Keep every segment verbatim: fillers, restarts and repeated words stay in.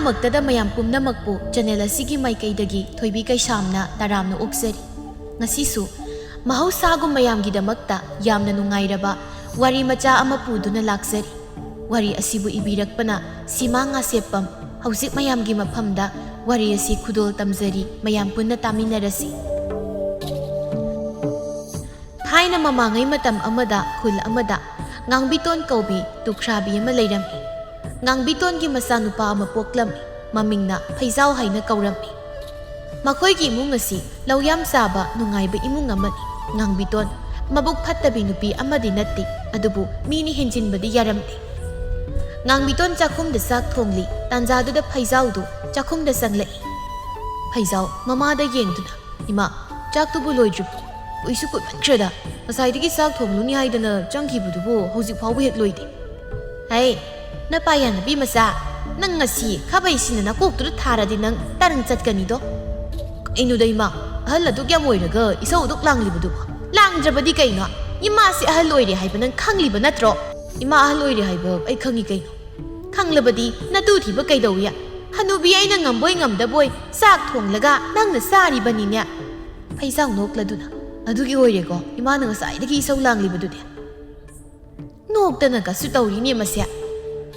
ꯃꯛꯇꯗ ꯃꯌꯥꯝ ꯄꯨꯝꯅꯃꯛꯄꯨ ꯆꯦꯅꯦꯜ ꯑꯁꯤꯒꯤ ꯃꯥꯏꯀꯩꯗꯒꯤ ꯊꯣꯏꯕꯤ ꯀꯩꯁꯥꯝꯅ ꯇꯔꯥꯝꯅ ꯑꯣꯛꯆꯔꯤ꯫ ꯉꯁꯤꯁꯨ ꯃꯍꯧꯁꯥꯒꯨꯝ ꯃꯌꯥꯝꯒꯤꯗꯃꯛꯇ ꯌꯥꯝꯅ ꯅꯨꯡꯉꯥꯏꯔꯕ ꯋꯥꯔꯤ ꯃꯆꯥ ꯑꯃ ꯄꯨꯗꯨꯅ ꯂꯥꯛꯆꯔꯤ꯫ ꯋꯥꯔꯤ ꯑꯁꯤꯕꯨ ꯏꯕꯤꯔꯛꯄꯅ ꯁꯤꯃꯥ ꯉꯥꯁꯦꯞꯄꯝ꯫ ꯍꯧꯖꯤꯛ ꯃꯌꯥꯝꯒꯤ ꯃꯐꯝꯗ ꯋꯥꯔꯤ ꯑꯁꯤ ꯈꯨꯗꯣꯜ ꯇꯝꯖꯔꯤ, ꯃꯌꯥꯝ ꯄꯨꯟꯅ ꯇꯥꯃꯤꯟꯅꯔꯁꯤ꯫ ꯊꯥꯏꯅ ꯃꯃꯥꯡꯉꯩ ꯃꯇꯝ ꯑꯃꯗ ꯈꯨꯜ ꯑꯃꯗ ꯉꯥꯡꯕꯤꯇꯣꯟ ꯀꯧꯕꯤ ꯇꯨꯈ꯭ꯔꯥꯕꯤ ꯑꯃ ꯂꯩꯔꯝꯃꯤ꯫ ꯉꯥꯡꯕꯤꯇꯣꯟꯒꯤ ꯃꯆꯥꯅꯨꯄꯥ ꯑꯃ ꯄꯣꯛꯂꯝꯃꯤ꯫ ꯃꯃꯤꯡꯅ ꯐꯩꯖꯥꯎ ꯍꯥꯏꯅ ꯀꯧꯔꯝꯃꯤ꯫ ꯃꯈꯣꯏꯒꯤ ꯏꯃꯨꯡ ꯑꯁꯤ ꯂꯧ ꯌꯥꯝ ꯆꯥꯕ ꯅꯨꯡꯉꯥꯏꯕ ꯏꯃꯨꯡ ꯑꯃꯅꯤ꯫ ꯉꯥꯡꯕꯤꯇꯣꯟ ꯃꯕꯨꯛ ꯐꯠꯇꯕꯤ ꯅꯨꯄꯤ ꯑꯃꯗꯤ ꯅꯠꯇꯦ, ꯑꯗꯨꯕꯨ ꯃꯤꯅ ꯍꯦꯟꯖꯤꯟꯕꯗꯤ ꯌꯥꯔꯝꯗꯦ꯫ ꯉꯥꯡꯕꯤꯇꯣꯟ ꯆꯥꯛꯈꯨꯝꯗ ꯆꯥꯛ ꯊꯣꯡꯂꯤ꯫ ꯇꯥꯟꯖꯥꯗꯨꯗ ꯐꯩꯖꯥꯎꯗꯨ ꯆꯥꯛꯈꯨꯝꯗ ꯆꯪꯂꯛꯏ꯫ ꯐꯩꯖꯥꯎ ꯃꯃꯥꯗ ꯌꯦꯡꯗꯨꯅ, "ꯏꯃꯥ, ꯆꯥꯛꯇꯨꯕꯨ ꯂꯣꯏꯗ꯭ꯔꯤꯕꯣ? ꯀꯨꯏꯁꯨ ꯀꯨꯏꯃꯟꯈ꯭ꯔꯦꯗ꯫ ꯉꯁꯥꯏꯗꯒꯤ ꯆꯥꯛ ꯊꯣꯡꯂꯨꯅꯤ ꯍꯥꯏꯗꯅ ꯆꯪꯈꯤꯕꯗꯨꯕꯨ ꯍꯧꯖꯤꯛ ꯐꯥꯎꯕ ꯍꯦꯛ ꯂꯣꯏꯗꯦ꯫" "ꯍꯩ, ꯅꯄꯥ ꯌꯥꯅꯕꯤ ꯃꯆꯥ, ꯅꯪ ꯉꯁꯤ ꯈꯥꯕꯩꯁꯤꯅ ꯅꯀꯣꯛꯇꯨꯗ ꯊꯥꯔꯗꯤ ꯅꯪ ꯇꯔꯪ ꯆꯠꯀꯅꯤꯗꯣ꯫" "ꯀꯩꯅꯣꯗ ꯏꯃꯥ, ꯑꯍꯜ ꯑꯗꯨꯛ ꯌꯥꯝ ꯑꯣꯏꯔꯒ ꯏꯁꯧ ꯑꯗꯨꯛ ꯂꯥꯡꯂꯤꯕꯗꯨꯕꯨ?" "ꯂꯥꯡꯗ꯭ꯔꯕꯗꯤ ꯀꯩꯅꯣ? ꯏꯃꯥꯁꯤ ꯑꯍꯜ ꯑꯣꯏꯔꯦ ꯍꯥꯏꯕ ꯅꯪ ꯈꯪꯂꯤꯕ ꯅꯠꯇ꯭ꯔꯣ?" "ꯏꯃꯥ ꯑꯍꯜ ꯑꯣꯏꯔꯦ ꯍꯥꯏꯕ ꯑꯩ ꯈꯪꯉꯤ ꯀꯩꯅꯣ?" "ꯈꯪꯂꯕꯗꯤ ꯅꯇꯨ ꯊꯤꯕ ꯀꯩꯗꯧꯏ? ꯍꯅꯨꯕꯤ ꯑꯩꯅ ꯉꯝꯕꯣꯏ ꯉꯝꯗꯕꯣꯏ ꯆꯥꯛ ꯊꯣꯡꯂꯒ ꯅꯪꯅ ꯆꯥꯔꯤꯕꯅꯤꯅꯦ꯫" ꯐꯩꯖꯥꯎ ꯅꯣꯛꯂꯗꯨꯅ, "ꯑꯗꯨꯒꯤ ꯑꯣꯏꯔꯦꯀꯣ ꯏꯃꯥꯅ ꯉꯁꯥꯏꯗꯒꯤ ꯏꯁꯧ ꯂꯥꯡꯂꯤꯕꯗꯨꯗꯤ?" ꯅꯣꯛꯇꯅꯒꯁꯨ ꯇꯧꯔꯤꯅꯦ ꯃꯁꯦ꯫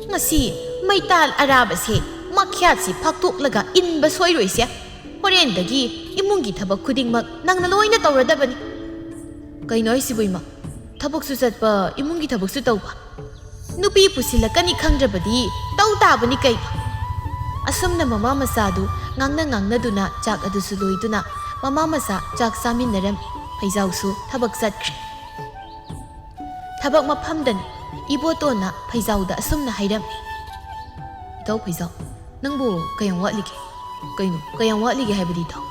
"ꯉꯁꯤ ꯃꯩꯇꯥꯜ ꯑꯔꯥꯕꯁꯦ ꯃꯈ꯭ꯌꯥꯠꯁꯤ ꯐꯥꯛꯇꯣꯛꯂꯒ ꯏꯟꯕ ꯁꯣꯏꯔꯣꯏꯁꯦ꯫ ꯍꯣꯔꯦꯟꯗꯒꯤ ꯏꯃꯨꯡꯒꯤ ꯊꯕꯛ ꯈꯨꯗꯤꯡꯃꯛ ꯅꯪꯅ ꯂꯣꯏꯅ ꯇꯧꯔꯗꯕꯅꯤ꯫" "ꯀꯩꯅꯣ ꯍꯥꯏꯁꯤꯕꯨ ꯏꯃꯥ? ꯊꯕꯛꯁꯨ ꯆꯠꯄ, ꯏꯃꯨꯡꯒꯤ ꯊꯕꯛꯁꯨ ꯇꯧꯕ? ꯅꯨꯄꯤ ꯄꯨꯁꯤꯜꯂꯛꯀꯅꯤ ꯈꯪꯗ꯭ꯔꯕꯗꯤ ꯇꯧ ꯇꯥꯕꯅꯤ ꯀꯩꯅꯣ?" ꯑꯁꯨꯝꯅ ꯃꯃꯥ ꯃꯆꯥꯗꯨ ꯉꯥꯡꯅ ꯉꯥꯡꯅꯗꯨꯅ ꯆꯥꯛ ꯑꯗꯨꯁꯨ ꯂꯣꯏꯗꯨꯅ ꯃꯃꯥ ꯃꯆꯥ ꯆꯥꯛ ꯆꯥꯃꯤꯟꯅꯔꯝꯃꯤ꯫ ꯐꯩꯖꯥꯎꯁꯨ ꯊꯕꯛ ꯆꯠꯈ꯭ꯔꯦ꯫ ꯊꯕꯛ ꯃꯐꯝꯗꯅꯤ꯫ ꯏꯕꯣꯇꯣꯟꯅ ꯐꯩꯖꯥꯎꯗ ꯑꯁꯨꯝꯅ ꯍꯥꯏꯔꯝꯃꯤ, "ꯏꯇꯥꯎ ꯐꯩꯖꯥꯎ, ꯅꯪꯕꯨ ꯀꯌꯥꯝ ꯋꯥꯠꯂꯤꯒꯦ?" "ꯀꯩꯅꯣ, ꯀꯌꯥꯝ ꯋꯥꯠꯂꯤꯒꯦ ꯍꯥꯏꯕꯗꯤ ꯏꯇꯥꯎ?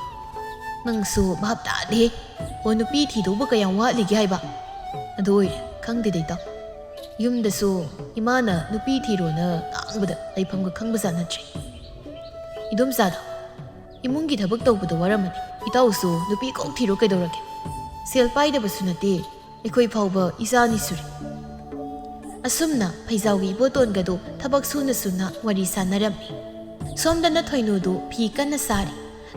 ꯅꯪꯁꯨ ꯚꯥꯞ ꯇꯥꯗꯦ꯫ ꯑꯣ, ꯅꯨꯄꯤ ꯊꯤꯗꯧꯕ ꯀꯌꯥꯝ ꯋꯥꯠꯂꯤꯒꯦ ꯍꯥꯏꯕ?" "ꯑꯗꯨ ꯑꯣꯏꯔꯦ, ꯈꯪꯗꯦꯗ ꯏꯇꯥꯎ꯫ ꯌꯨꯝꯗꯁꯨ ꯏꯃꯥꯅ ꯅꯨꯄꯤ ꯊꯤꯔꯣꯅ ꯉꯥꯡꯕꯗ ꯂꯩꯐꯝꯒ ꯈꯪꯕꯖꯥꯠ ꯅꯠꯇ꯭ꯔꯦ꯫ ꯏꯗꯣꯝꯆꯥꯗꯣ ꯏꯃꯨꯡꯒꯤ ꯊꯕꯛ ꯇꯧꯕꯗ ꯋꯥꯔꯝꯃꯅꯤ꯫ ꯏꯇꯥꯎꯁꯨ ꯅꯨꯄꯤ ꯀꯣꯛ ꯊꯤꯔꯣ ꯀꯩꯗꯧꯔꯒꯦ? ꯁꯦꯜ ꯄꯥꯏꯗꯕꯁꯨ ꯅꯠꯇꯦ, ꯑꯩꯈꯣꯏ ꯐꯥꯎꯕ ꯏꯆꯥ ꯑꯅꯤ ꯁꯨꯔꯦ꯫" ꯑꯁꯨꯝꯅ ꯐꯩꯖꯥꯎꯒꯤ ꯏꯕꯣꯇꯣꯟꯒꯗꯨ ꯊꯕꯛ ꯁꯨꯅ ꯁꯨꯅ ꯋꯥꯔꯤ ꯁꯥꯟꯅꯔꯝꯃꯤ꯫ ꯁꯣꯝꯗꯅ ꯊꯣꯏꯅꯨꯗꯨ ꯐꯤ ꯀꯟꯅ ꯁꯥꯔꯤ꯫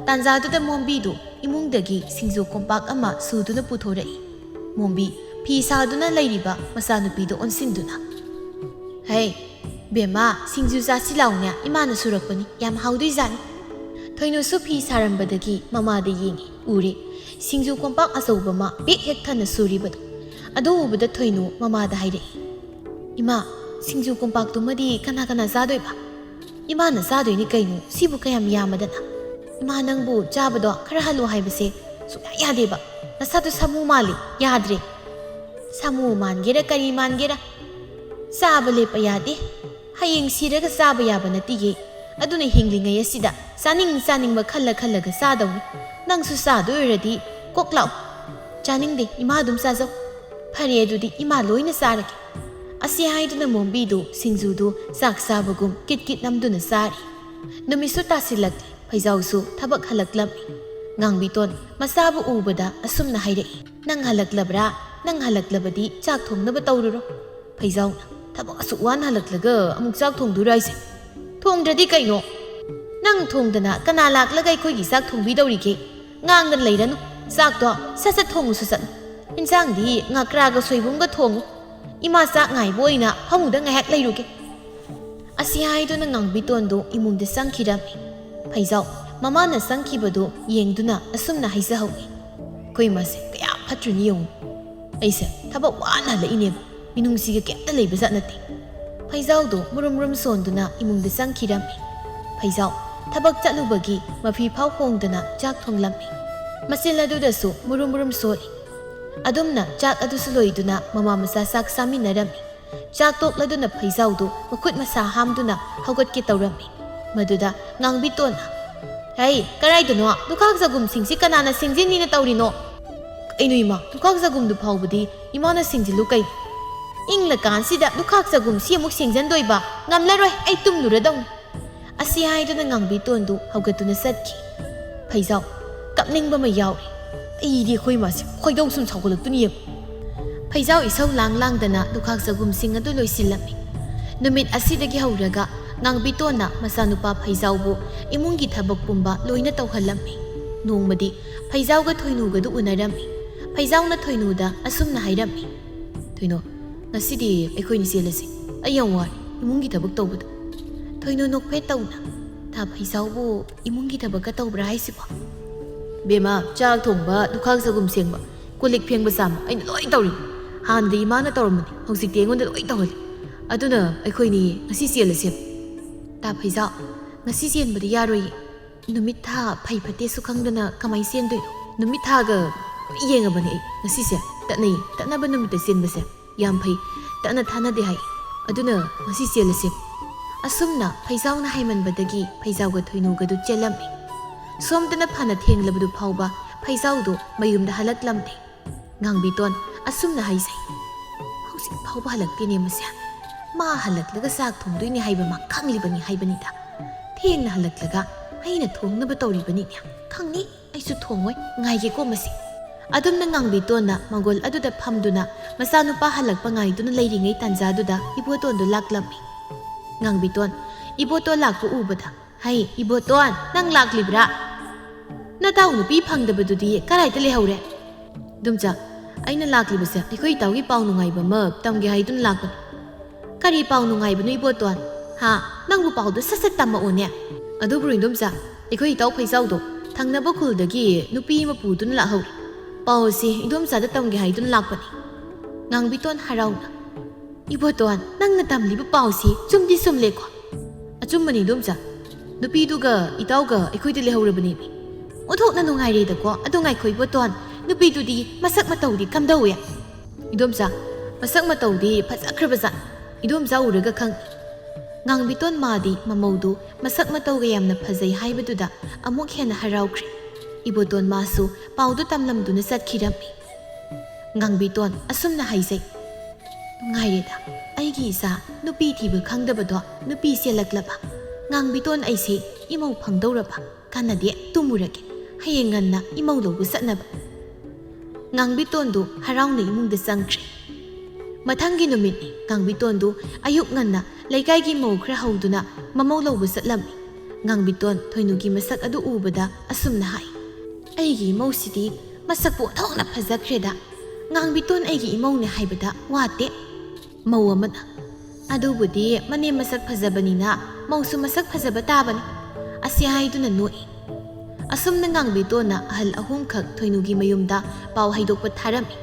ꯇꯥꯟꯖꯥꯗꯨꯗ ꯃꯣꯝꯕꯤꯗꯨ ꯏꯃꯨꯡꯗꯒꯤ ꯁꯤꯡꯖꯨ ꯀꯣꯝꯄꯥꯛ ꯑꯃ ꯁꯨꯗꯨꯅ ꯄꯨꯊꯣꯔꯛꯏ꯫ ꯃꯣꯝꯕꯤ ꯐꯤ ꯁꯥꯗꯨꯅ ꯂꯩꯔꯤꯕ ꯃꯆꯥꯅꯨꯄꯤꯗ ꯑꯣꯟꯁꯤꯟꯗꯨꯅ, "ꯍꯩ, ꯕꯦꯝꯃ, ꯁꯤꯡꯖꯨ ꯆꯥꯁꯤ ꯂꯥꯎꯅꯦ, ꯏꯃꯥꯅ ꯁꯨꯔꯛꯄꯅꯤ, ꯌꯥꯝ ꯍꯥꯎꯗꯣꯏꯖꯥꯠꯅꯤ꯫" ꯊꯣꯏꯅꯨꯁꯨ ꯐꯤ ꯁꯥꯔꯝꯕꯗꯒꯤ ꯃꯃꯥꯗ ꯌꯦꯡꯉꯤ꯫ ꯎꯔꯦ, ꯁꯤꯡꯖꯨ ꯀꯣꯝꯄꯥꯛ ꯑꯆꯧꯕ ꯑꯃ ꯄꯤꯛ ꯍꯦꯛ ꯊꯟꯅ ꯁꯨꯔꯤꯕꯗꯣ꯫ ꯑꯗꯨ ꯎꯕꯗ ꯊꯣꯏꯅꯨ ꯃꯃꯥꯗ ꯍꯥꯏꯔꯛꯏ, "ꯏꯃꯥ, ꯁꯤꯡꯖꯨ ꯀꯣꯝꯄꯥꯛꯇꯨꯃꯗꯤ ꯀꯅꯥ ꯀꯅꯥ ꯆꯥꯗꯣꯏꯕ?" "ꯏꯃꯥꯅ ꯆꯥꯗꯣꯏꯅꯤ ꯀꯩꯅꯣ, ꯁꯤꯕꯨ ꯀꯌꯥꯝ ꯌꯥꯝꯃꯗꯅ?" "ꯏꯃꯥ, ꯅꯪꯕꯨ ꯆꯥꯕꯗꯣ ꯈꯔ ꯍꯜꯂꯣ ꯍꯥꯏꯕꯁꯦ ꯁꯨꯡꯌꯥ ꯌꯥꯗꯦꯕ꯫ ꯅꯁꯥꯗꯣ ꯁꯥꯃꯨ ꯃꯥꯜꯂꯤ, ꯌꯥꯗ꯭ꯔꯦ꯫" "ꯁꯥꯃꯨ ꯃꯥꯟꯒꯦꯔꯥ ꯀꯔꯤ ꯃꯥꯟꯒꯦꯔꯥ, ꯆꯥꯕ ꯂꯦꯞꯄ ꯌꯥꯗꯦ꯫ ꯍꯌꯦꯡ ꯁꯤꯔꯒ ꯆꯥꯕ ꯌꯥꯕ ꯅꯠꯇꯤꯌꯦ꯫ ꯑꯗꯨꯅ ꯍꯤꯡꯂꯤꯉꯩ ꯑꯁꯤꯗ ꯆꯥꯅꯤꯡ ꯆꯥꯅꯤꯡꯕ ꯈꯜꯂ ꯈꯜꯂꯒ ꯆꯥꯗꯧꯅꯤ꯫ ꯅꯪꯁꯨ ꯆꯥꯗꯣꯏ ꯑꯣꯏꯔꯗꯤ ꯀꯣꯛ ꯂꯥꯛꯑꯣ꯫" "ꯆꯥꯅꯤꯡꯗꯦ, ꯏꯃꯥ ꯑꯗꯨꯝ ꯆꯥꯖꯧ꯫" "ꯐꯔꯦ, ꯑꯗꯨꯗꯤ ꯏꯃꯥ ꯂꯣꯏꯅ ꯆꯥꯔꯒꯦ꯫" ꯑꯁꯤ ꯍꯥꯏꯗꯨꯅ ꯃꯣꯝꯕꯤꯗꯨ ꯁꯤꯡꯖꯨꯗꯨ ꯆꯥꯛ ꯆꯥꯕꯒꯨꯝ ꯀꯤꯠ ꯀꯤꯠ ꯅꯝꯗꯨꯅ ꯆꯥꯔꯤ꯫ ꯅꯨꯃꯤꯠꯁꯨ ꯇꯥꯁꯤꯜꯂꯛꯂꯦ꯫ ꯐꯩꯖꯥꯎꯁꯨ ꯊꯕꯛ ꯍꯜꯂꯛꯂꯝꯃꯤ꯫ ꯉꯥꯡꯕꯤꯇꯣꯟ ꯃꯆꯥꯕꯨ ꯎꯕꯗ ꯑꯁꯨꯝꯅ ꯍꯥꯏꯔꯛꯏ, "ꯅꯪ ꯍꯜꯂꯛꯂꯕ꯭ꯔꯥ? ꯅꯪ ꯍꯜꯂꯛꯂꯕꯗꯤ ꯆꯥꯛ ꯊꯣꯡꯅꯕ ꯇꯧꯔꯨꯔꯣ꯫" ꯐꯩꯖꯥꯎꯅ, "ꯊꯕꯛ ꯑꯁꯨꯛ ꯋꯥꯅ ꯍꯜꯂꯛꯂꯒ ꯑꯃꯨꯛ ꯆꯥꯛ ꯊꯣꯡꯗꯣꯏꯔꯣ ꯍꯥꯏꯁꯦ?" "ꯊꯣꯡꯗ꯭ꯔꯗꯤ ꯀꯩꯅꯣ? ꯅꯪ ꯊꯣꯡꯗꯅ ꯀꯅꯥ ꯂꯥꯛꯂꯒ ꯑꯩꯈꯣꯏꯒꯤ ꯆꯥꯛ ꯊꯣꯡꯕꯤꯗꯧꯔꯤꯒꯦ? ꯉꯥꯡꯗꯅ ꯂꯩꯔꯅꯨ꯫ ꯆꯥꯛꯇꯣ ꯁꯠ ꯁꯠ ꯊꯣꯡꯉꯨꯁꯨ ꯆꯠꯂꯨ꯫ ꯏꯟꯁꯥꯡꯗꯤ ꯉꯀ꯭ꯔꯥꯒ ꯁꯣꯏꯕꯨꯝꯒ ꯊꯣꯡꯉꯨ꯫ ꯏꯃꯥ ꯆꯥꯛ ꯉꯥꯏꯕ ꯑꯣꯏꯅ ꯐꯃꯨꯡꯗ ꯉꯥꯏꯍꯥꯛ ꯂꯩꯔꯨꯒꯦ꯫" ꯑꯁꯤ ꯍꯥꯏꯗꯨꯅ ꯉꯥꯡꯕꯤꯇꯣꯟꯗꯨ ꯏꯃꯨꯡꯗ ꯆꯪꯈꯤꯔꯝꯃꯤ꯫ ꯐꯩꯖꯥꯎ ꯃꯃꯥꯅ ꯆꯪꯈꯤꯕꯗꯨ ꯌꯦꯡꯗꯨꯅ ꯑꯁꯨꯝꯅ ꯍꯥꯏꯖꯍꯧꯏ, "ꯑꯩꯈꯣꯏ ꯏꯃꯥꯁꯦ ꯀꯌꯥ ꯐꯠꯇ꯭ꯔꯤꯅꯤ ꯌꯦꯡꯉꯨ꯫ ꯑꯩꯁꯦ ꯊꯕꯛ ꯋꯥꯅ ꯍꯜꯂꯛꯏꯅꯦꯕ, ꯃꯤꯅꯨꯡꯁꯤꯒ ꯀꯩꯝꯇ ꯂꯩꯕꯖꯥꯠ ꯅꯠꯇꯦ꯫" ꯐꯩꯖꯥꯎꯗꯨ ꯃꯨꯔꯨꯝ ꯃꯨꯔꯨꯝ ꯁꯣꯟꯗꯨꯅ ꯏꯃꯨꯡꯗ ꯆꯪꯈꯤꯔꯝꯃꯤ꯫ ꯐꯩꯖꯥꯎ ꯊꯕꯛ ꯆꯠꯂꯨꯕꯒꯤ ꯃꯐꯤ ꯐꯥꯎ ꯍꯣꯡꯗꯅ ꯆꯥꯛ ꯊꯣꯡꯂꯝꯃꯤ꯫ ꯃꯆꯤꯜ ꯑꯗꯨꯗꯁꯨ ꯃꯨꯔꯨꯝ ꯃꯨꯔꯨꯝ ꯁꯣꯜꯂꯤ꯫ ꯑꯗꯨꯝꯅ ꯆꯥꯛ ꯑꯗꯨꯁꯨ ꯂꯣꯏꯗꯨꯅ ꯃꯃꯥ ꯃꯆꯥ ꯆꯥꯛ ꯆꯥꯃꯤꯟꯅꯔꯝꯃꯤ꯫ ꯆꯥꯛ ꯇꯣꯛꯂꯗꯨꯅ ꯐꯩꯖꯥꯎꯗꯨ ꯃꯈꯨꯠ ꯃꯁꯥ ꯍꯥꯝꯗꯨꯅ ꯍꯧꯒꯠꯀꯦ ꯇꯧꯔꯝꯃꯤ꯫ ꯃꯗꯨꯗ ꯉꯥꯡꯕꯤꯇꯣꯟꯅ, "ꯍꯩ, ꯀꯔꯥꯏꯗꯅꯣ? ꯂꯨꯈꯥꯛ ꯆꯒꯨꯝꯁꯤꯡꯁꯤ ꯀꯅꯥꯅ ꯁꯦꯡꯖꯤꯟꯅꯤꯅ ꯇꯧꯔꯤꯅꯣ?" "ꯀꯩꯅꯣ ꯏꯃꯥ, ꯂꯨꯈꯥꯛ ꯆꯒꯨꯝꯗꯨ ꯐꯥꯎꯕꯗꯤ ꯏꯃꯥꯅ ꯁꯦꯡꯖꯤꯜꯂꯨ ꯀꯩꯅꯣ?" "ꯏꯪꯂꯀꯥꯟꯁꯤꯗ ꯂꯨꯈꯥꯛ ꯆꯒꯨꯝꯁꯤ ꯑꯃꯨꯛ ꯁꯦꯡꯖꯟꯗꯣꯏꯕ? ꯉꯝꯂꯔꯣꯏ, ꯑꯩ ꯇꯨꯝꯂꯨꯔꯗꯧꯅꯤ꯫" ꯑꯁꯤ ꯍꯥꯏꯗꯨꯅ ꯉꯥꯡꯕꯤꯇꯣꯟꯗꯨ ꯍꯧꯒꯠꯇꯨꯅ ꯆꯠꯈꯤ꯫ ꯐꯩꯖꯥꯎ ꯀꯞꯅꯤꯡꯕ ꯑꯃ ꯌꯥꯎꯔꯤ꯫ "ꯑꯩꯗꯤ ꯑꯩꯈꯣꯏ ꯏꯃꯥꯁꯦ ꯈꯣꯏꯗꯧ ꯁꯨꯝ ꯁꯥꯎꯒꯠꯂꯛꯇꯨꯅ ꯌꯦꯡꯉꯨ꯫" ꯐꯩꯖꯥꯎ ꯏꯁꯧ ꯂꯥꯡ ꯂꯥꯡꯗꯅ ꯂꯨꯈꯥꯛ ꯆꯒꯨꯝꯁꯤꯡ ꯑꯗꯨ ꯂꯣꯏꯁꯤꯜꯂꯝꯃꯤ꯫ ꯅꯨꯃꯤꯠ ꯑꯁꯤꯗꯒꯤ ꯍꯧꯔꯒ ꯉꯥꯡꯕꯤꯇꯣꯟꯅ ꯃꯆꯥꯅꯨꯄꯥ ꯐꯩꯖꯥꯎꯕꯨ ꯏꯃꯨꯡꯒꯤ ꯊꯕꯛ ꯄꯨꯝꯕ ꯂꯣꯏꯅ ꯇꯧꯍꯜꯂꯝꯃꯤ꯫ ꯅꯣꯡꯃꯗꯤ ꯐꯩꯖꯥꯎꯒ ꯊꯣꯏꯅꯨꯒꯗꯨ ꯎꯅꯔꯝꯃꯤ꯫ ꯐꯩꯖꯥꯎꯅ ꯊꯣꯏꯅꯨꯗ ꯑꯁꯨꯝꯅ ꯍꯥꯏꯔꯝꯃꯤ, "ꯊꯣꯏꯅꯨ, ꯉꯁꯤꯗꯤ ꯑꯩꯈꯣꯏꯅꯤ ꯆꯦꯜꯂꯁꯤ꯫ ꯑꯩ ꯌꯥꯝ ꯋꯥꯔꯦ ꯏꯃꯨꯡꯒꯤ ꯊꯕꯛ ꯇꯧꯕꯗ꯫" ꯊꯣꯏꯅꯨ ꯅꯣꯛꯐꯦꯠ ꯇꯧꯅ, "ꯊꯥ ꯐꯩꯖꯥꯎꯕꯨ ꯏꯃꯨꯡꯒꯤ ꯊꯕꯛꯀ ꯇꯧꯕ꯭ꯔꯥ ꯍꯥꯏꯁꯤꯕꯣ?" "ꯕꯦꯝꯃ, ꯆꯥꯛ ꯊꯣꯡꯕ, ꯂꯨꯈꯥꯛ ꯆꯒꯨꯝ ꯁꯦꯡꯕ, ꯀꯣꯜ ꯂꯤꯛ ꯐꯦꯡꯕ ꯆꯥꯝꯕ ꯑꯩꯅ ꯂꯣꯏ ꯇꯧꯔꯤ꯫ ꯍꯥꯟꯅꯗꯤ ꯏꯃꯥꯅ ꯇꯧꯔꯝꯕꯅꯤ, ꯍꯧꯖꯤꯛꯇꯤ ꯑꯩꯉꯣꯟꯗ ꯂꯣꯏ ꯇꯧꯍꯜꯂꯤ꯫ ꯑꯗꯨꯅ ꯑꯩꯈꯣꯏꯅꯤ ꯉꯁꯤ ꯆꯦꯜꯂꯁꯦ꯫" "ꯊꯥ ꯐꯩꯖꯥꯎ, ꯉꯁꯤ ꯆꯦꯟꯕꯗꯤ ꯌꯥꯔꯣꯏꯌꯦ꯫ ꯅꯨꯃꯤꯠ ꯊꯥ ꯐꯩ ꯐꯠꯇꯦꯁꯨ ꯈꯪꯗꯅ ꯀꯃꯥꯏꯅ ꯆꯦꯟꯗꯣꯏꯅꯣ? ꯅꯨꯃꯤꯠ ꯊꯥꯒ ꯂꯣꯏ ꯌꯦꯡꯉꯕꯅꯦ ꯑꯩ꯫ ꯉꯁꯤꯁꯦ ꯇꯠꯅꯩ, ꯇꯠꯅꯕ ꯅꯨꯃꯤꯠꯇ ꯆꯦꯟꯕꯁꯦ ꯌꯥꯝ ꯐꯩ, ꯇꯠꯅ ꯊꯥꯅꯗꯦ ꯍꯥꯏ꯫ ꯑꯗꯨꯅ ꯉꯁꯤ ꯆꯦꯜꯂꯁꯦ꯫" ꯑꯁꯨꯝꯅ ꯐꯩꯖꯥꯎꯅ ꯍꯥꯏꯃꯟꯕꯗꯒꯤ ꯐꯩꯖꯥꯎꯒ ꯊꯣꯏꯅꯨꯒꯗꯨ ꯆꯦꯜꯂꯝꯃꯤ꯫ ꯁꯣꯝꯗꯅ ꯐꯅ ꯊꯦꯡꯂꯕꯗꯨ ꯐꯥꯎꯕ ꯐꯩꯖꯥꯎꯗꯣ ꯃꯌꯨꯝꯗ ꯍꯜꯂꯛꯂꯝꯗꯦ꯫ ꯉꯥꯡꯕꯤꯇꯣꯟ ꯑꯁꯨꯝꯅ ꯍꯥꯏꯖꯩ, "ꯍꯧꯖꯤꯛ ꯐꯥꯎꯕ ꯍꯜꯂꯛꯇꯦꯅꯦ ꯃꯁꯦ꯫ ꯃꯥ ꯍꯜꯂꯛꯂꯒ ꯆꯥꯛ ꯊꯣꯡꯗꯣꯏꯅꯦ ꯍꯥꯏꯕ ꯃꯥ ꯈꯪꯂꯤꯕꯅꯤ ꯍꯥꯏꯕꯅꯤꯗ꯫ ꯊꯦꯡꯅ ꯍꯜꯂꯛꯂꯒ ꯑꯩꯅ ꯊꯣꯡꯅꯕ ꯇꯧꯔꯤꯕꯅꯤꯅꯦ꯫ ꯈꯪꯅꯤ, ꯑꯩꯁꯨ ꯊꯣꯡꯉꯣꯏ, ꯉꯥꯏꯒꯦꯀꯣ ꯃꯁꯦ꯫" ꯑꯗꯨꯝꯅ ꯉꯥꯡꯕꯤꯇꯣꯟꯅ ꯃꯪꯒꯣꯜ ꯑꯗꯨꯗ ꯐꯝꯗꯨꯅ ꯃꯆꯥꯅꯨꯄꯥ ꯍꯜꯂꯛꯄ ꯉꯥꯏꯗꯨꯅ ꯂꯩꯔꯤꯉꯩ ꯇꯥꯟꯖꯥꯗꯨꯗ ꯏꯕꯣꯇꯣꯟꯗꯨ ꯂꯥꯛꯂꯝꯃꯤ꯫ ꯉꯥꯡꯕꯤꯇꯣꯟ ꯏꯕꯣꯇꯣꯟ ꯂꯥꯛꯄ ꯎꯕꯗ, "ꯍꯩ, ꯏꯕꯣꯇꯣꯟ, ꯅꯪ ꯂꯥꯛꯂꯤꯕ꯭ꯔꯥ? ꯅꯇꯥꯎ ꯅꯨꯄꯤ ꯐꯪꯗꯕꯗꯨꯗꯤ ꯀꯗꯥꯏꯗ ꯂꯩꯍꯧꯔꯦ?" "ꯏꯗꯣꯝꯆꯥ, ꯑꯩꯅ ꯂꯥꯛꯂꯤꯕꯁꯦ ꯑꯩꯈꯣꯏ ꯏꯇꯥꯎꯒꯤ ꯄꯥꯎ ꯅꯨꯡꯉꯥꯏꯕ ꯑꯃ ꯇꯝꯒꯦ ꯍꯥꯏꯗꯨꯅ ꯂꯥꯛꯄꯅꯤ꯫" "ꯀꯔꯤ ꯄꯥꯎ ꯅꯨꯡꯉꯥꯏꯕꯅꯣ ꯏꯕꯣꯇꯣꯟ? ꯍꯥ? ꯅꯪꯕꯨ ꯄꯥꯎꯗꯣ ꯁꯠ ꯁꯠ ꯇꯝꯃꯛꯑꯣꯅꯦ꯫" "ꯑꯗꯨꯕꯨ ꯏꯗꯣꯝꯆꯥ, ꯑꯩꯈꯣꯏ ꯏꯇꯥꯎ ꯐꯩꯖꯥꯎꯗꯣ ꯊꯪꯅꯕ ꯈꯨꯜꯗꯒꯤ ꯅꯨꯄꯤ ꯑꯃ ꯄꯨꯗꯨꯅ ꯂꯥꯛꯍꯧꯔꯦ꯫ ꯄꯥꯎ ꯑꯁꯤ ꯏꯗꯣꯝꯆꯥꯗ ꯇꯝꯒꯦ ꯍꯥꯏꯗꯨꯅ ꯂꯥꯛꯄꯅꯤ꯫" ꯉꯥꯡꯕꯤꯇꯣꯟ ꯍꯔꯥꯎꯅ, "ꯏꯕꯣꯇꯣꯟ, ꯅꯪꯅ ꯇꯝꯂꯤꯕ ꯄꯥꯎꯁꯤ ꯆꯨꯝꯗꯤ ꯆꯨꯝꯂꯦꯀꯣ?" "ꯑꯆꯨꯝꯕꯅꯤ ꯏꯗꯣꯝꯆꯥ꯫ ꯅꯨꯄꯤꯗꯨꯒ ꯏꯇꯥꯎꯒ ꯑꯩꯈꯣꯏꯗ ꯂꯩꯍꯧꯔꯕꯅꯦꯃꯤ꯫ ꯑꯣꯟꯊꯣꯛꯅ ꯅꯨꯡꯉꯥꯏꯔꯦꯗꯀꯣ꯫ ꯑꯗꯣ ꯉꯥꯏꯈꯣ ꯏꯕꯣꯇꯣꯟ, ꯅꯨꯄꯤꯗꯨꯗꯤ ꯃꯁꯛ ꯃꯇꯧꯗꯤ ꯀꯝꯗꯧꯏ?" "ꯏꯗꯣꯝꯆꯥ, ꯃꯁꯛ ꯃꯇꯧꯗꯤ ꯐꯖꯈ꯭ꯔꯕꯖꯥꯠ꯫ ꯏꯗꯣꯝꯆꯥ ꯎꯔꯒ ꯈꯪꯅꯤ꯫" ꯉꯥꯡꯕꯤꯇꯣꯟ ꯃꯥꯗꯤ ꯃꯃꯧꯗꯨ ꯃꯁꯛ ꯃꯇꯧꯒ ꯌꯥꯝꯅ ꯐꯖꯩ ꯍꯥꯏꯕꯗꯨꯗ ꯑꯃꯨꯛ ꯍꯦꯟꯅ ꯍꯔꯥꯎꯈ꯭ꯔꯦ꯫ ꯏꯕꯣꯇꯣꯟ ꯃꯥꯁꯨ ꯄꯥꯎꯗꯨ ꯇꯝꯂꯝꯗꯨꯅ ꯆꯠꯈꯤꯔꯝꯃꯤ꯫ ꯉꯥꯡꯕꯤꯇꯣꯟ ꯑꯁꯨꯝꯅ ꯍꯥꯏꯖꯩ, "ꯅꯨꯡꯉꯥꯏꯔꯦꯗ, ꯑꯩꯒꯤ ꯏꯆꯥ ꯅꯨꯄꯤ ꯊꯤꯕ ꯈꯪꯗꯕꯗꯣ ꯅꯨꯄꯤ ꯆꯦꯜꯂꯛꯂꯕ꯫ ꯉꯥꯡꯕꯤꯇꯣꯟ ꯑꯩꯁꯦ ꯏꯃꯧ ꯐꯪꯗꯧꯔꯕ꯫ ꯀꯥꯟꯅꯗꯦ, ꯇꯨꯝꯃꯨꯔꯒꯦ, ꯍꯌꯦꯡ ꯉꯟꯅ ꯏꯃꯧ ꯂꯧꯕ ꯆꯠꯅꯕ꯫" ꯉꯥꯡꯕꯤꯇꯣꯟꯗꯨ ꯍꯔꯥꯎꯅ ꯏꯃꯨꯡꯗ ꯆꯪꯈ꯭ꯔꯦ꯫ ꯃꯊꯪꯒꯤ ꯅꯨꯃꯤꯠꯅꯤ꯫ ꯉꯥꯡꯕꯤꯇꯣꯟꯗꯨ ꯑꯌꯨꯛ ꯉꯟꯅ ꯂꯩꯀꯥꯏꯒꯤ ꯃꯧ ꯈꯔ ꯍꯧꯗꯨꯅ ꯃꯃꯧ ꯂꯧꯕ ꯆꯠꯂꯝꯃꯤ꯫ ꯉꯥꯡꯕꯤꯇꯣꯟ ꯊꯣꯏꯅꯨꯒꯤ ꯃꯁꯛ ꯑꯗꯨ ꯎꯕꯗ ꯑꯁꯨꯝꯅ ꯍꯥꯏ, "ꯑꯩꯒꯤ ꯏꯃꯧꯁꯤꯗꯤ ꯃꯁꯛꯄꯨ ꯑꯣꯟꯊꯣꯛꯅ ꯐꯖꯈ꯭ꯔꯦꯗ꯫ ꯉꯥꯡꯕꯤꯇꯣꯟ ꯑꯩꯒꯤ ꯏꯃꯧꯅꯦ ꯍꯥꯏꯕꯗ ꯋꯥꯠꯇꯦ"꯫ ꯃꯧ ꯑꯃꯅ, "ꯑꯗꯨꯕꯨꯗꯤ ꯃꯅꯦꯝ ꯃꯁꯛ ꯐꯖꯕꯅꯤꯅ ꯃꯧꯁꯨ ꯃꯁꯛ ꯐꯖꯕ ꯇꯥꯕꯅꯤ"꯫ ꯑꯁꯤ ꯍꯥꯏꯗꯨꯅ ꯅꯣꯛꯏ꯫ ꯑꯁꯨꯝꯅ ꯉꯥꯡꯕꯤꯇꯣꯟꯅ ꯑꯍꯜ ꯑꯍꯨꯝꯈꯛ ꯊꯣꯏꯅꯨꯒꯤ ꯃꯌꯨꯝꯗ ꯄꯥꯎ ꯍꯩꯗꯣꯛꯄ ꯊꯥꯔꯝꯃꯤ꯫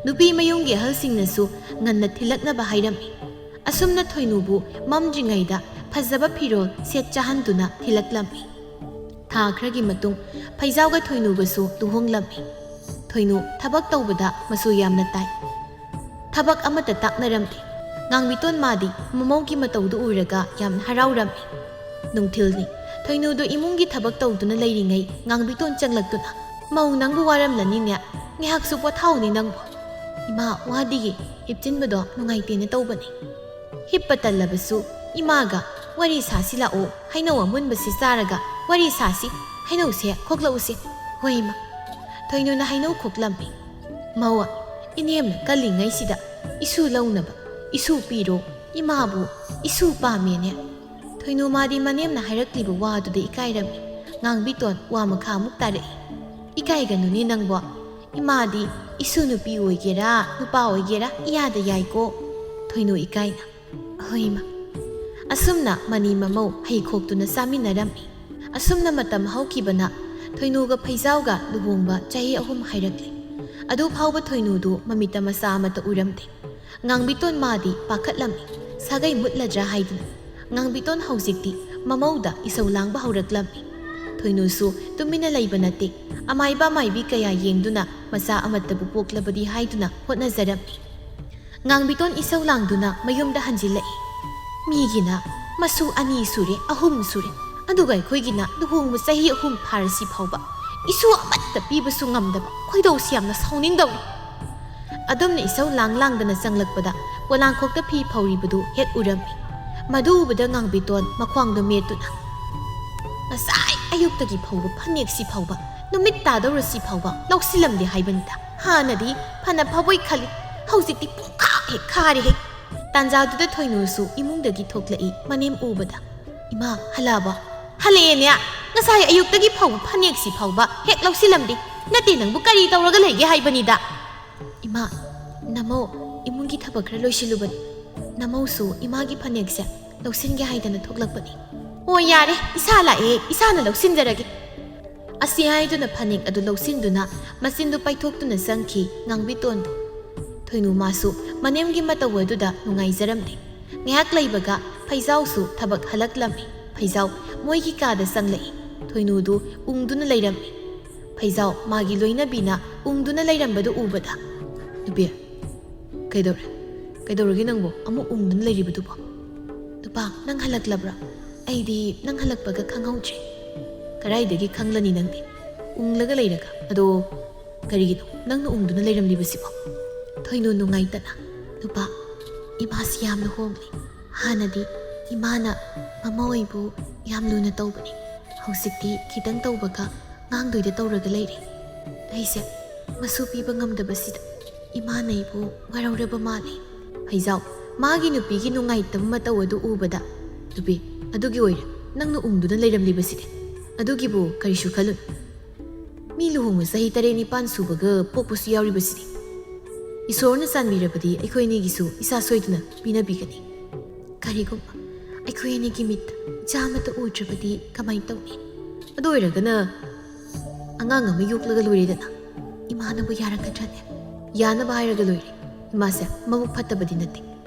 ꯅꯨꯄꯤ ꯃꯌꯨꯝꯒꯤ ꯑꯍꯜꯁꯤꯡꯅꯁꯨ ꯉꯟꯅ ꯊꯤꯜꯂꯛꯅꯕ ꯍꯥꯏꯔꯝꯃꯤ꯫ ꯑꯁꯨꯝꯅ ꯊꯣꯏꯅꯨꯕꯨ ꯃꯝꯗ꯭ꯔꯤꯉꯩꯗ ꯐꯖꯕ ꯐꯤꯔꯣꯜ ꯁꯦꯠ ꯆꯥꯍꯟꯗꯨꯅ ꯊꯤꯜꯂꯛꯂꯝꯃꯤ꯫ ꯊꯥ ꯈꯔꯒꯤ ꯃꯇꯨꯡ ꯐꯩꯖꯥꯎꯒ ꯊꯣꯏꯅꯨꯒꯁꯨ ꯂꯨꯍꯣꯡꯂꯝꯃꯤ꯫ ꯊꯣꯏꯅꯨ ꯊꯕꯛ ꯇꯧꯕꯗ ꯃꯆꯨ ꯌꯥꯝꯅ ꯇꯥꯏ꯫ ꯊꯕꯛ ꯑꯃꯠꯇ ꯇꯥꯛꯅꯔꯝꯗꯦ꯫ ꯉꯥꯡꯕꯤꯇꯣꯟ ꯃꯥꯗꯤ ꯃꯃꯧꯒꯤ ꯃꯇꯧꯗꯨ ꯎꯔꯒ ꯌꯥꯝꯅ ꯍꯔꯥꯎꯔꯝꯃꯤ꯫ ꯅꯨꯡꯊꯤꯜꯅꯤ꯫ ꯊꯣꯏꯅꯨꯗꯨ ꯏꯃꯨꯡꯒꯤ ꯊꯕꯛ ꯇꯧꯗꯨꯅ ꯂꯩꯔꯤꯉꯩ ꯉꯥꯡꯕꯤꯇꯣꯟ ꯆꯪꯂꯛꯇꯨꯅ, "ꯃꯧ, ꯅꯪꯕꯨ ꯋꯥꯔꯝꯂꯅꯤꯅꯦ, ꯉꯥꯏꯍꯥꯛꯁꯨ ꯄꯣꯊꯥꯎꯅꯦ ꯅꯪꯕꯨ"꯫ "ꯏꯃꯥ, ꯋꯥꯗꯤꯌꯦ, ꯍꯤꯞꯆꯤꯟꯕꯗꯣ ꯅꯨꯡꯉꯥꯏꯇꯦꯅ ꯇꯧꯕꯅꯤ"꯫ ꯍꯤꯞꯄ ꯇꯜꯂꯕꯁꯨ ꯏꯃꯥꯒ ꯋꯥꯔꯤ ꯁꯥꯁꯤ ꯂꯥꯛꯑꯣ, ꯍꯩꯅꯧ ꯑꯃꯨꯟꯕꯁꯤ ꯆꯥꯔꯒ ꯋꯥꯔꯤ ꯁꯥꯁꯤ, ꯍꯩꯅꯧꯁꯦ ꯈꯣꯛꯂꯛꯎꯁꯦ꯫ ꯍꯣꯏ ꯏꯃꯥ꯫ ꯊꯣꯏꯅꯨꯅ ꯍꯩꯅꯧ ꯈꯣꯛꯂꯝꯃꯤ꯫ "ꯃꯧ, ꯏꯅꯦꯝꯅ ꯀꯜꯂꯤꯉꯩꯁꯤꯗ ꯏꯁꯨ ꯂꯧꯅꯕ ꯏꯁꯨ ꯄꯤꯔꯣ, ꯏꯃꯥꯕꯨ ꯏꯁꯨ ꯄꯥꯝꯃꯦꯅꯦ"꯫ ꯊꯣꯏꯅꯨ ꯃꯥꯗꯤ ꯃꯅꯦꯝꯅ ꯍꯥꯏꯔꯛꯂꯤꯕ ꯋꯥꯗꯨꯗ ꯏꯀꯥꯏꯔꯝꯃꯤ꯫ ꯉꯥꯡꯕꯤꯇꯣꯟ ꯋꯥ ꯃꯈꯥ ꯑꯃꯨꯛ ꯇꯥꯔꯛꯏ꯫ "ꯏꯀꯥꯏꯒꯅꯨꯅꯦ ꯅꯪꯕꯣ, ꯏꯃꯥꯗꯤ ꯏꯁꯨ ꯅꯨꯄꯤ ꯑꯣꯏꯒꯦꯔꯥ ꯅꯨꯄꯥ ꯑꯣꯏꯒꯦꯔꯥ ꯏꯌꯥꯗ ꯌꯥꯏꯀꯣ"꯫ ꯊꯣꯏꯅꯨ ꯏꯀꯥꯏꯅ, "ꯍꯣꯏ ꯏꯃꯥ"꯫ ꯑꯁꯨꯝꯅ ꯃꯅꯤ ꯃꯃꯧ ꯍꯩ ꯈꯣꯛꯇꯨꯅ ꯆꯥꯃꯤꯟꯅꯔꯝꯃꯤ꯫ ꯑꯁꯨꯝꯅ ꯃꯇꯝ ꯍꯧꯈꯤꯕꯅ ꯊꯣꯏꯅꯨꯒ ꯐꯩꯖꯥꯎꯒ ꯂꯨꯍꯣꯡꯕ ꯆꯍꯤ ꯑꯍꯨꯝ ꯍꯥꯏꯔꯛꯂꯤ꯫ ꯑꯗꯨ ꯐꯥꯎꯕ ꯊꯣꯏꯅꯨꯗꯨ ꯃꯃꯤꯠꯇ ꯃꯆꯥ ꯑꯃꯠꯇ ꯎꯔꯝꯗꯦ꯫ ꯉꯥꯡꯕꯤꯇꯣꯟ ꯃꯥꯗꯤ ꯄꯥꯈꯠꯂꯝꯃꯤ, ꯁꯥꯒꯩ ꯃꯨꯠꯂꯗ꯭ꯔꯥ ꯍꯥꯏꯗꯨꯅ꯫ ꯉꯥꯡꯕꯤꯇꯣꯟ ꯍꯧꯖꯤꯛꯇꯤ ꯃꯃꯧꯗ ꯏꯁꯧ ꯂꯥꯡꯕ ꯍꯧꯔꯛꯂꯝꯃꯤ꯫ ꯊꯣꯏꯅꯨꯁꯨ ꯇꯨꯃꯤꯟꯅ ꯂꯩꯕ ꯅꯠꯇꯦ, ꯑꯃꯥꯏꯕ ꯑꯃꯥꯏꯕꯤ ꯀꯌꯥ ꯌꯦꯡꯗꯨꯅ ꯃꯆꯥ ꯑꯃꯠꯇꯕꯨ ꯄꯣꯛꯂꯕꯗꯤ ꯍꯥꯏꯗꯨꯅ ꯍꯣꯠꯅꯖꯔꯝꯃꯤ꯫ ꯉꯥꯡꯕꯤꯇꯣꯟ ꯏꯁꯧ ꯂꯥꯡꯗꯨꯅ ꯃꯌꯨꯝꯗ ꯍꯟꯖꯤꯜꯂꯛꯏ꯫ "ꯃꯤꯒꯤꯅ ꯃꯁꯨ ꯑꯅꯤ ꯁꯨꯔꯦ, ꯑꯍꯨꯝ ꯁꯨꯔꯦ, ꯑꯗꯨꯒ ꯑꯩꯈꯣꯏꯒꯤꯅ ꯂꯨꯍꯣꯡꯕ ꯆꯍꯤ ꯑꯍꯨꯝ ꯐꯥꯔꯁꯤ ꯐꯥꯎꯕ ꯏꯁꯨ ꯑꯃꯠꯇ ꯄꯤꯕꯁꯨ ꯉꯝꯗꯕ, ꯈꯣꯏꯗꯧꯁꯤ ꯌꯥꯝꯅ ꯁꯥꯎꯅꯤꯡꯗꯧꯔꯤ"꯫ ꯑꯗꯨꯝꯅ ꯏꯁꯧ ꯂꯥꯡ ꯂꯥꯡꯗꯅ ꯆꯪꯂꯛꯄꯗ ꯄꯣꯂꯥꯡꯈꯣꯛꯇ ꯐꯤ ꯐꯧꯔꯤꯕꯗꯨ ꯍꯦꯛ ꯎꯔꯝꯃꯤ꯫ ꯃꯗꯨ ꯎꯕꯗ ꯉꯥꯡꯕꯤꯇꯣꯟ ꯃꯈ꯭ꯋꯥꯡꯗꯣ ꯃꯦꯠꯇꯨꯅ, "ꯉꯁꯥꯏ ꯑꯌꯨꯛꯇꯒꯤ ꯐꯧꯕ ꯐꯅꯦꯛꯁꯤ ꯐꯥꯎꯕ, ꯅꯨꯃꯤꯠ ꯇꯥꯗꯧꯔꯁꯤ ꯐꯥꯎꯕ ꯂꯧꯁꯤꯜꯂꯝꯗꯦ ꯍꯥꯏꯕꯅꯤꯗ꯫ ꯍꯥꯟꯅꯗꯤ ꯐꯅ ꯐꯕꯣꯏ ꯈꯜꯂꯤ, ꯍꯧꯖꯤꯛꯇꯤ ꯄꯨꯡꯈꯥ ꯍꯦꯛ ꯈꯥꯔꯦꯍꯦ"꯫ ꯇꯥꯟꯖꯥꯗꯨꯗ ꯊꯣꯏꯅꯨꯁꯨ ꯏꯃꯨꯡꯗꯒꯤ ꯊꯣꯛꯂꯛꯏ꯫ ꯃꯅꯦꯝ ꯎꯕꯗ, "ꯏꯃꯥ, ꯍꯜꯂꯛꯑꯕꯣ?" "ꯍꯜꯂꯛꯑꯦꯅꯦ꯫ ꯉꯁꯥꯏ ꯑꯌꯨꯛꯇꯒꯤ ꯐꯥꯎꯕ ꯐꯅꯦꯛꯁꯤ ꯐꯥꯎꯕ ꯍꯦꯛ ꯂꯧꯁꯤꯜꯂꯝꯗꯦ꯫ ꯅꯠꯇꯦ, ꯅꯪꯕꯨ ꯀꯔꯤ ꯇꯧꯔꯒ ꯂꯩꯒꯦ ꯍꯥꯏꯕꯅꯤꯗ?" "ꯏꯃꯥ, ꯅꯃꯧ ꯏꯃꯨꯡꯒꯤ ꯊꯕꯛ ꯈꯔ ꯂꯣꯏꯁꯤꯜꯂꯨꯕꯅꯤ꯫ ꯅꯃꯧꯁꯨ ꯏꯃꯥꯒꯤ ꯐꯅꯦꯛꯁꯦ ꯂꯧꯁꯤꯟꯒꯦ ꯍꯥꯏꯗꯅ ꯊꯣꯛꯂꯛꯄꯅꯤ꯫" "ꯑꯣ, ꯌꯥꯔꯦ, ꯏꯁꯥ ꯂꯥꯛꯑꯦ, ꯏꯁꯥꯅ ꯂꯧꯁꯤꯟꯖꯔꯒꯦ꯫" ꯑꯁꯤ ꯍꯥꯏꯗꯨꯅ ꯐꯅꯦꯛ ꯑꯗꯨ ꯂꯧꯁꯤꯟꯗꯨꯅ ꯃꯆꯤꯟꯗꯨ ꯄꯥꯏꯊꯣꯛꯇꯨꯅ ꯆꯪꯈꯤ ꯉꯥꯡꯕꯤꯇꯣꯟꯗꯨ꯫ ꯊꯣꯏꯅꯨ ꯃꯥꯁꯨ ꯃꯅꯦꯝꯒꯤ ꯃꯇꯧ ꯑꯗꯨꯗ ꯅꯨꯡꯉꯥꯏꯖꯔꯝꯂꯦ꯫ ꯉꯥꯏꯍꯥꯛ ꯂꯩꯕꯒ ꯐꯩꯖꯥꯎꯁꯨ ꯊꯕꯛ ꯍꯜꯂꯛꯂꯝꯃꯤ꯫ ꯐꯩꯖꯥꯎ ꯃꯣꯏꯒꯤ ꯀꯥꯗ ꯆꯪꯂꯛꯏ꯫ ꯊꯣꯏꯅꯨꯗꯨ ꯎꯪꯗꯨꯅ ꯂꯩꯔꯝꯃꯤ꯫ ꯐꯩꯖꯥꯎ ꯃꯥꯒꯤ ꯂꯣꯏꯅꯕꯤꯅ ꯎꯪꯗꯨꯅ ꯂꯩꯔꯝꯕꯗꯨ ꯎꯕꯗ, "ꯅꯨꯄꯤ, ꯀꯩꯗꯧꯔꯦ? ꯀꯩꯗꯧꯔꯒꯦ ꯅꯪꯕꯨ ꯑꯃꯨꯛ ꯎꯪꯗꯨꯅ ꯂꯩꯔꯤꯕꯗꯨꯕꯣ?" "ꯅꯨꯄꯥ, ꯅꯪ ꯍꯜꯂꯛꯂꯕ꯭ꯔꯥ? ꯑꯩꯗꯤ ꯅꯪ ꯍꯜꯂꯛꯄꯒ ꯈꯪꯍꯧꯗ꯭ꯔꯦ꯫" "ꯀꯗꯥꯏꯗꯒꯤ ꯈꯪꯂꯅꯤ ꯅꯪꯗꯤ? ꯎꯪꯂꯒ ꯂꯩꯔꯒ꯫ ꯑꯗꯣ ꯀꯔꯤꯒꯤꯅꯣ ꯅꯪꯅ ꯎꯪꯗꯨꯅ ꯂꯩꯔꯝꯂꯤꯕꯁꯤꯕꯣ?" ꯊꯣꯏꯅꯨ ꯅꯨꯡꯉꯥꯏꯇꯅ, "ꯅꯨꯄꯥ, ꯏꯃꯥꯁꯤ ꯌꯥꯝꯅ ꯍꯣꯡꯂꯦ꯫ ꯍꯥꯟꯅꯗꯤ ꯏꯃꯥꯅ ꯃꯃꯥ ꯍꯣꯏꯕꯨ ꯌꯥꯝ ꯂꯨꯅ ꯇꯧꯕꯅꯤ꯫ ꯍꯧꯖꯤꯛꯇꯤ ꯈꯤꯇꯪ ꯇꯧꯕꯒ ꯉꯥꯡꯗꯣꯏꯗ ꯇꯧꯔꯒ ꯂꯩꯔꯦ꯫ ꯑꯩꯁꯦ ꯃꯁꯨ ꯄꯤꯕ ꯉꯝꯗꯕꯁꯤꯗ ꯏꯃꯥꯅ ꯑꯩꯕꯨ ꯋꯥꯔꯧꯔꯕ ꯃꯥꯜꯂꯦ꯫" ꯐꯩꯖꯥꯎ ꯃꯥꯒꯤ ꯅꯨꯄꯤꯒꯤ ꯅꯨꯡꯉꯥꯏꯇꯕ ꯃꯇꯧ ꯑꯗꯨ ꯎꯕꯗ, "ꯅꯨꯄꯤ, ꯑꯗꯨꯒꯤ ꯑꯣꯏꯔꯦ ꯅꯪꯅ ꯎꯪꯗꯨꯅ ꯂꯩꯔꯝꯂꯤꯕꯁꯤꯗꯤ꯫ ꯑꯗꯨꯒꯤꯕꯨ ꯀꯔꯤꯁꯨ ꯈꯜꯂꯨꯅꯨ꯫ ꯃꯤ ꯂꯨꯍꯣꯡꯕ ꯆꯍꯤ ꯇꯔꯦꯠ ꯅꯤꯄꯥꯟ ꯁꯨꯕꯒ ꯄꯣꯛꯄꯁꯨ ꯌꯥꯎꯔꯤꯕꯁꯤꯗꯤ꯫ ꯏꯁꯣꯔꯅ ꯆꯥꯟꯕꯤꯔꯕꯗꯤ ꯑꯩꯈꯣꯏ ꯑꯅꯤꯒꯤꯁꯨ ꯏꯆꯥ ꯁꯣꯏꯗꯅ ꯄꯤꯅꯕꯤꯒꯅꯤ꯫ ꯀꯔꯤꯒꯨꯝꯕ ꯑꯩꯈꯣꯏ ꯑꯅꯤꯒꯤ ꯃꯤꯠꯇ ꯏꯆꯥ ꯑꯃꯠꯇ ꯎꯗ꯭ꯔꯕꯗꯤ ꯀꯃꯥꯏꯅ ꯇꯧꯅꯤ? ꯑꯗꯨ ꯑꯣꯏꯔꯒꯅ ꯑꯉꯥꯡ ꯑꯃ ꯌꯣꯛꯂꯒ ꯂꯣꯏꯔꯦꯗꯅ꯫ ꯏꯃꯥꯅꯕꯨ ꯌꯥꯔꯛꯀꯗ꯭ꯔꯅꯦ?" "ꯌꯥꯅꯕ ꯍꯥꯏꯔꯒ ꯂꯣꯏꯔꯦ꯫ ꯏꯃꯥꯁꯦ ꯃꯕꯨꯛ ꯐꯠꯇꯕꯗꯤ ꯅꯠꯇꯦ꯫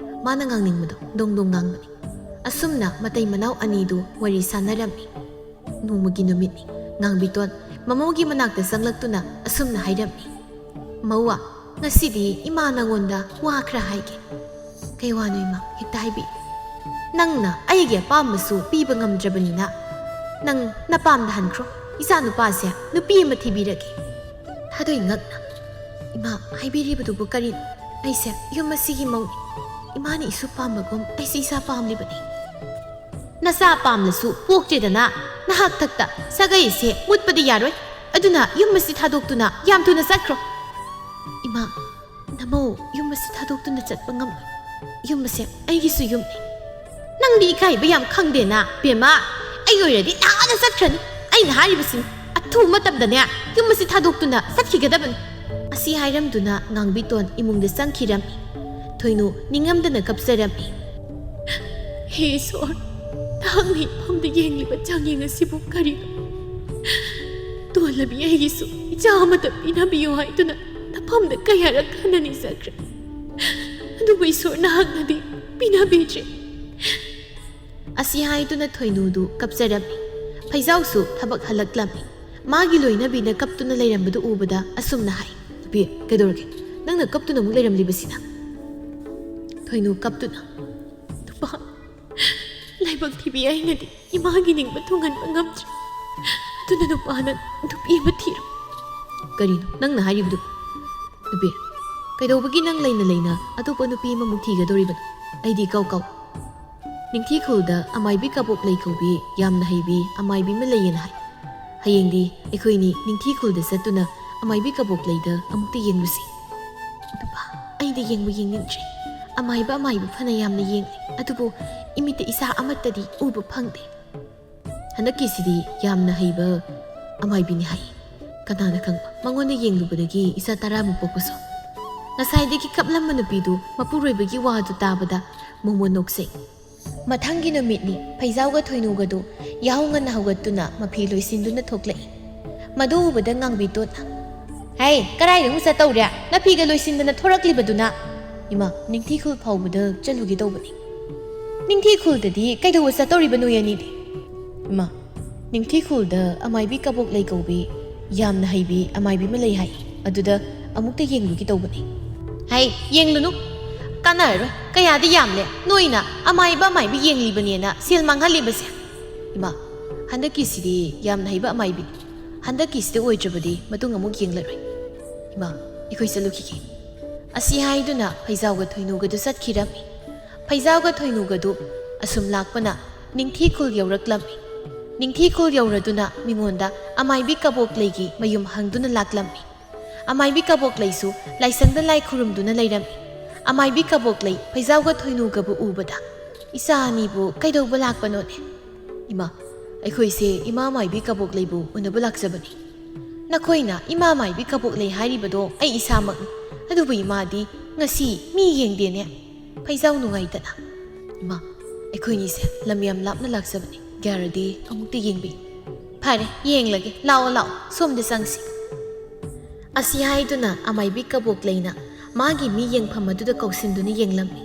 ꯃꯥꯅ ꯉꯥꯡꯅꯤꯡꯕꯗꯣ ꯗꯣꯡ ꯗꯣꯡ ꯉꯥꯡꯕꯅꯤ꯫" ꯑꯁꯨꯝꯅ ꯃꯇꯩ ꯃꯅꯥꯎ ꯑꯅꯤꯗꯨ ꯋꯥꯔꯤ ꯁꯥꯟꯅꯔꯝꯃꯤ꯫ ꯅꯣꯡꯃꯒꯤ ꯅꯨꯃꯤꯠꯅꯤ꯫ ꯉꯥꯡꯕꯤꯇꯣꯟ ꯃꯃꯧꯒꯤ ꯃꯅꯥꯛꯇ ꯆꯪꯂꯛꯇꯨꯅ ꯑꯁꯨꯝꯅ ꯍꯥꯏꯔꯝꯃꯤ, "ꯃꯧꯋꯥ, ꯉꯁꯤꯗꯤ ꯏꯃꯥ ꯅꯉꯣꯟꯗ ꯋꯥ ꯈꯔ ꯍꯥꯏꯒꯦ꯫" "ꯀꯩ ꯋꯥꯅꯣ ꯏꯃꯥ? ꯍꯦꯛꯇ ꯍꯥꯏꯕꯤ꯫" "ꯅꯪꯅ ꯑꯩꯒꯤ ꯑꯄꯥꯝꯕꯁꯨ ꯄꯤꯕ ꯉꯝꯗ꯭ꯔꯕꯅꯤꯅ ꯅꯪ ꯅꯄꯥꯝꯗ ꯍꯟꯈ꯭ꯔꯣ꯫ ꯏꯆꯥ ꯅꯨꯄꯥꯁꯦ ꯅꯨꯄꯤ ꯑꯃ ꯊꯤꯕꯤꯔꯒꯦ꯫" ꯊꯥꯗꯣꯏ ꯉꯛꯅ, "ꯏꯃꯥ, ꯍꯥꯏꯕꯤꯔꯤꯕꯗꯨꯕꯨ ꯀꯔꯤꯅꯣ? ꯑꯩꯁꯦ ꯌꯨꯝ ꯑꯁꯤꯒꯤ ꯃꯧꯅꯤ꯫ ꯏꯃꯥꯅ ꯏꯁꯨ ꯄꯥꯝꯕꯒꯨꯝ ꯑꯩꯁꯨ ꯏꯆꯥ ꯄꯥꯝꯂꯤꯕꯅꯤ꯫" "ꯅꯆꯥ ꯄꯥꯝꯂꯁꯨ ꯄꯣꯛꯇ꯭ꯔꯦꯗꯅ, ꯅꯍꯥꯛ ꯊꯛꯇ ꯁꯥꯒꯩ ꯑꯁꯦ ꯃꯨꯠꯄꯗꯤ ꯌꯥꯔꯣꯏ꯫ ꯑꯗꯨꯅ ꯌꯨꯝ ꯑꯁꯤ ꯊꯥꯗꯣꯛꯇꯨꯅ ꯌꯥꯝ ꯊꯨꯅ ꯆꯠꯈ꯭ꯔꯣ꯫" "ꯏꯃꯥ, ꯅꯃꯧ ꯌꯨꯝ ꯑꯁꯤ ꯊꯥꯗꯣꯛꯇꯨꯅ ꯆꯠꯄ ꯉꯝꯂꯣꯏ꯫ "ꯌꯨꯝ ꯑꯁꯦ ꯑꯩꯒꯤꯁꯨ ꯌꯨꯝꯅꯤ꯫ ꯅꯪꯗꯤ ꯏꯀꯥꯏꯕ ꯌꯥꯝ ꯈꯪꯗꯦꯅ, ꯕꯦꯝꯃ꯫ ꯑꯩ ꯑꯣꯏꯔꯗꯤ ꯅꯍꯥꯟꯅ ꯆꯠꯈ꯭ꯔꯅꯤ꯫ ꯑꯩꯅ ꯍꯥꯏꯔꯤꯕꯁꯤꯅꯤ, ꯑꯊꯨꯕ ꯃꯇꯝꯗꯅꯦ ꯌꯨꯝ ꯑꯁꯤ ꯊꯥꯗꯣꯛꯇꯨꯅ ꯆꯠꯈꯤꯒꯗꯕꯅꯤ꯫" ꯑꯁꯤ ꯍꯥꯏꯔꯝꯗꯨꯅ ꯉꯥꯡꯕꯤꯇꯣꯟ ꯏꯃꯨꯡꯗ ꯆꯪꯈꯤꯔꯝꯃꯤ꯫ ꯊꯣꯏꯅꯨ ꯅꯤꯡꯉꯝꯗꯅ ꯀꯞꯆꯔꯝꯃꯤ꯫ "ꯍꯦ ꯏꯁꯣꯔ, ꯅꯍꯥꯛꯅ ꯏꯐꯝꯗ ꯌꯦꯡꯂꯤꯕ ꯆꯥꯡꯌꯦꯡ ꯑꯁꯤꯕꯨ ꯀꯔꯤꯅꯣ? ꯇꯣꯜꯂꯕꯤ ꯑꯩꯒꯤꯁꯨ ꯏꯆꯥ ꯑꯃꯇ ꯄꯤꯅꯕꯤꯌꯨ ꯍꯥꯏꯗꯨꯅ ꯅꯐꯝꯗ ꯀꯌꯥꯔꯛ ꯍꯟꯅ ꯅꯤꯖꯈ꯭ꯔꯦ꯫ ꯑꯗꯨꯕꯨ ꯏꯁꯣꯔ ꯅꯍꯥꯛꯅꯗꯤ ꯄꯤꯅꯕꯤꯗ꯭ꯔꯦ꯫" ꯑꯁꯤ ꯍꯥꯏꯗꯨꯅ ꯊꯣꯏꯅꯨꯗꯨ ꯀꯞꯆꯔꯝꯃꯤ꯫ ꯐꯩꯖꯥꯎꯁꯨ ꯊꯕꯛ ꯍꯜꯂꯛꯂꯝꯃꯤ꯫ ꯃꯥꯒꯤ ꯂꯣꯏꯅꯕꯤꯅ ꯀꯞꯇꯨꯅ ꯂꯩꯔꯝꯕꯗꯨ ꯎꯕꯗ ꯑꯁꯨꯝꯅ ꯍꯥꯏ, "ꯅꯨꯄꯤ, ꯀꯩꯗꯧꯔꯒꯦ? ꯅꯪꯅ ꯀꯞꯇꯨꯅ ꯑꯃꯨꯛ ꯂꯩꯔꯝꯂꯤꯕꯁꯤꯅ?" ꯊꯣꯏꯅꯨ ꯀꯞꯇꯨꯅ, "ꯅꯨꯄꯥ, ꯂꯥꯏꯕꯛ ꯊꯤꯕꯤ ꯑꯩꯅꯗꯤ ꯏꯃꯥꯒꯤ ꯅꯤꯡꯕ ꯊꯨꯡꯍꯟꯕ ꯉꯝꯗ꯭ꯔꯦ꯫ ꯑꯗꯨꯅ ꯅꯨꯄꯥ, ꯅꯪ ꯅꯨꯄꯤ ꯑꯃ ꯊꯤꯔꯣ꯫" "ꯀꯔꯤꯅꯣ ꯅꯪꯅ ꯍꯥꯏꯔꯤꯕꯗꯨ? ꯅꯨꯄꯤ, ꯀꯩꯗꯧꯕꯒꯤ ꯅꯪ ꯂꯩꯅ ꯂꯩꯅ ꯑꯇꯣꯞꯄ ꯅꯨꯄꯤ ꯑꯃꯃꯨꯛ ꯊꯤꯒꯗꯧꯔꯤꯕꯅꯣ? ꯑꯩꯗꯤ ꯀꯧ ꯀꯧ꯫ ꯅꯤꯡꯊꯤ ꯈꯨꯜꯗ ꯑꯃꯥꯏꯕꯤ ꯀꯕꯣꯛ ꯂꯩ ꯀꯧꯕꯤ ꯌꯥꯝꯅ ꯍꯩꯕꯤ ꯑꯃꯥꯏꯕꯤ ꯑꯃ ꯂꯩꯌꯦꯅ ꯍꯥꯏ꯫ ꯍꯌꯦꯡꯗꯤ ꯑꯩꯈꯣꯏꯅꯤ ꯅꯤꯡꯊꯤ ꯈꯨꯜꯗ ꯆꯠꯇꯨꯅ ꯑꯃꯥꯏꯕꯤ ꯀꯕꯣꯛ ꯂꯩꯗ ꯑꯃꯨꯛꯇ ꯌꯦꯡꯂꯨꯁꯤ꯫" "ꯅꯨꯄꯥ, ꯑꯩꯗꯤ ꯌꯦꯡꯕ ꯌꯦꯡꯅꯤꯡꯗ꯭ꯔꯦ꯫ ꯑꯃꯥꯏꯕ ꯑꯃꯥꯏꯕꯤ ꯐꯅ ꯌꯥꯝꯅ ꯌꯦꯡꯂꯦ, ꯑꯗꯨꯕꯨ ꯏꯃꯤꯠꯇ ꯏꯆꯥ ꯑꯃꯠꯇꯗꯤ ꯎꯕ ꯐꯪꯗꯦ꯫" "ꯍꯟꯗꯛꯀꯤꯁꯤꯗꯤ ꯌꯥꯝꯅ ꯍꯩꯕ ꯑꯃꯥꯏꯕꯤꯅꯤ ꯍꯥꯏ꯫ ꯀꯅꯥꯅ ꯈꯪꯕ, ꯃꯉꯣꯟꯗ ꯌꯦꯡꯂꯨꯕꯗꯒꯤ ꯏꯆꯥ ꯇꯔꯥꯃꯨꯛ ꯄꯣꯛꯄꯁꯨ꯫" ꯉꯁꯥꯏꯗꯒꯤ ꯀꯞꯂꯝꯕ ꯅꯨꯄꯤꯗꯨ ꯃꯄꯨꯔꯣꯏꯕꯒꯤ ꯋꯥꯗꯨ ꯇꯥꯕꯗ ꯃꯣꯃꯣꯟ ꯅꯣꯛꯆꯩ꯫ ꯃꯊꯪꯒꯤ ꯅꯨꯃꯤꯠꯅꯤ꯫ ꯐꯩꯖꯥꯎꯒ ꯊꯣꯏꯅꯨꯒꯗꯨ ꯌꯥꯍꯧ ꯉꯟꯅ ꯍꯧꯒꯠꯇꯨꯅ ꯃꯐꯤ ꯂꯣꯏꯁꯤꯟꯗꯨꯅ ꯊꯣꯛꯂꯛꯏ꯫ ꯃꯗꯨ ꯎꯕꯗ ꯉꯥꯡꯕꯤꯇꯣꯟꯅ, "ꯍꯩ, ꯀꯔꯥꯏꯗ ꯑꯃꯨꯛ ꯆꯠꯇꯧꯔꯦ? ꯅꯐꯤꯒ ꯂꯣꯏꯁꯤꯟꯗꯅ ꯊꯣꯔꯛꯂꯤꯕꯗꯨꯅ?" "ꯏꯃꯥ, ꯅꯤꯡꯊꯤ ꯈꯨꯜ ꯐꯥꯎꯕꯗ ꯆꯠꯂꯨꯒꯦ ꯇꯧꯕꯅꯤ꯫" "ꯅꯤꯡꯊꯤ ꯈꯨꯜꯗꯗꯤ ꯀꯩꯗꯧꯕ ꯆꯠꯇꯧꯔꯤꯕ ꯅꯣꯏ ꯑꯅꯤꯗꯤ?" "ꯏꯃꯥ, ꯅꯤꯡꯊꯤ ꯈꯨꯜꯗ ꯑꯃꯥꯏꯕꯤ ꯀꯕꯣꯛ ꯂꯩ ꯀꯧꯕꯤ ꯌꯥꯝꯅ ꯍꯩꯕꯤ ꯑꯃꯥꯏꯕꯤ ꯑꯃ ꯂꯩ ꯍꯥꯏ, ꯑꯗꯨꯗ ꯑꯃꯨꯛꯇ ꯌꯦꯡꯂꯨꯒꯦ ꯇꯧꯕꯅꯤ꯫" "ꯍꯩ, ꯌꯦꯡꯂꯨꯅꯨ, ꯀꯥꯟꯅꯔꯔꯣꯏ꯫ ꯀꯌꯥꯗꯤ ꯌꯥꯝꯂꯦ ꯅꯣꯏꯅ ꯑꯃꯥꯏꯕ ꯑꯃꯥꯏꯕꯤ ꯌꯦꯡꯂꯤꯕꯅꯦꯅ ꯁꯦꯜ ꯃꯥꯡꯍꯜꯂꯤꯕꯁꯦ꯫" "ꯏꯃꯥ, ꯍꯟꯗꯛꯀꯤꯁꯤꯗꯤ ꯌꯥꯝꯅ ꯍꯩꯕ ꯑꯃꯥꯏꯕꯤꯅꯤ꯫ ꯍꯟꯗꯛꯀꯤꯁꯤꯗ ꯑꯣꯏꯗ꯭ꯔꯕꯗꯤ ꯃꯇꯨꯡ ꯑꯃꯨꯛ ꯌꯦꯡꯂꯔꯣꯏ꯫ ꯏꯃꯥ, ꯑꯩꯈꯣꯏ ꯆꯠꯂꯨꯈꯤꯒꯦ꯫" ꯑꯁꯤ ꯍꯥꯏꯗꯨꯅ ꯐꯩꯖꯥꯎꯒ ꯊꯣꯏꯅꯨꯒꯗꯨ ꯆꯠꯈꯤꯔꯝꯃꯤ꯫ ꯐꯩꯖꯥꯎꯒ ꯊꯣꯏꯅꯨꯒꯗꯨ ꯑꯁꯨꯝ ꯂꯥꯛꯄꯅ ꯅꯤꯡꯊꯤ ꯈꯨꯜ ꯌꯧꯔꯛꯂꯝꯃꯤ꯫ ꯅꯤꯡꯊꯤ ꯈꯨꯜ ꯌꯧꯔꯗꯨꯅ ꯃꯤꯉꯣꯟꯗ ꯑꯃꯥꯏꯕꯤ ꯀꯕꯣꯛ ꯂꯩꯒꯤ ꯃꯌꯨꯝ ꯍꯪꯗꯨꯅ ꯂꯥꯛꯂꯝꯃꯤ꯫ ꯑꯃꯥꯏꯕꯤ ꯀꯕꯣꯛ ꯂꯩꯁꯨ ꯂꯥꯏꯁꯪꯗ ꯂꯥꯏ ꯈꯨꯔꯨꯝꯗꯨꯅ ꯂꯩꯔꯝꯃꯤ꯫ ꯑꯃꯥꯏꯕꯤ ꯀꯕꯣꯛꯂꯩ ꯐꯩꯖꯥꯎꯒ ꯊꯣꯏꯅꯨꯒꯕꯨ ꯎꯕꯗ, "ꯏꯆꯥ ꯑꯅꯤꯕꯨ ꯀꯩꯗꯧꯕ ꯂꯥꯛꯄꯅꯣꯅꯦ?" "ꯏꯃꯥ, ꯑꯩꯈꯣꯏꯁꯦ ꯏꯃꯥ ꯑꯃꯥꯏꯕꯤ ꯀꯕꯣꯛꯂꯩꯕꯨ ꯎꯅꯕ ꯂꯥꯛꯆꯕꯅꯤ꯫ ꯅꯈꯣꯏꯅ ꯏꯃꯥ ꯑꯃꯥꯏꯕꯤ ꯀꯕꯣꯛꯂꯩ ꯍꯥꯏꯔꯤꯕꯗꯣ ꯑꯩ ꯏꯁꯥꯃꯛꯅꯤ꯫ ꯑꯗꯨꯕꯨ ꯏꯃꯥꯗꯤ ꯉꯁꯤ ꯃꯤ ꯌꯦꯡꯗꯦꯅꯦ꯫" ꯐꯩꯖꯥꯎ ꯅꯨꯡꯉꯥꯏꯇꯅ, "ꯏꯃꯥ, ꯑꯩꯈꯣꯏꯅꯤꯁꯦ ꯂꯝ ꯌꯥꯝ ꯂꯥꯞꯅ ꯂꯥꯛꯆꯕꯅꯤ꯫ ꯌꯥꯔꯗꯤ ꯑꯃꯨꯛꯇ ꯌꯦꯡꯕꯤꯌꯨ꯫" "ꯐꯔꯦ, ꯌꯦꯡꯂꯒꯦ꯫ ꯂꯥꯛꯑꯣ, ꯂꯥꯛꯑꯣ, ꯁꯣꯝꯗ ꯆꯪꯁꯤ꯫" ꯑꯁꯤ ꯍꯥꯏꯗꯨꯅ ꯑꯃꯥꯏꯕꯤ ꯀꯕꯣꯛꯂꯩꯅ ꯃꯥꯒꯤ ꯃꯤ ꯌꯦꯡꯐꯝ ꯑꯗꯨꯗ ꯀꯧꯁꯤꯟꯗꯨꯅ ꯌꯦꯡꯂꯝꯃꯤ꯫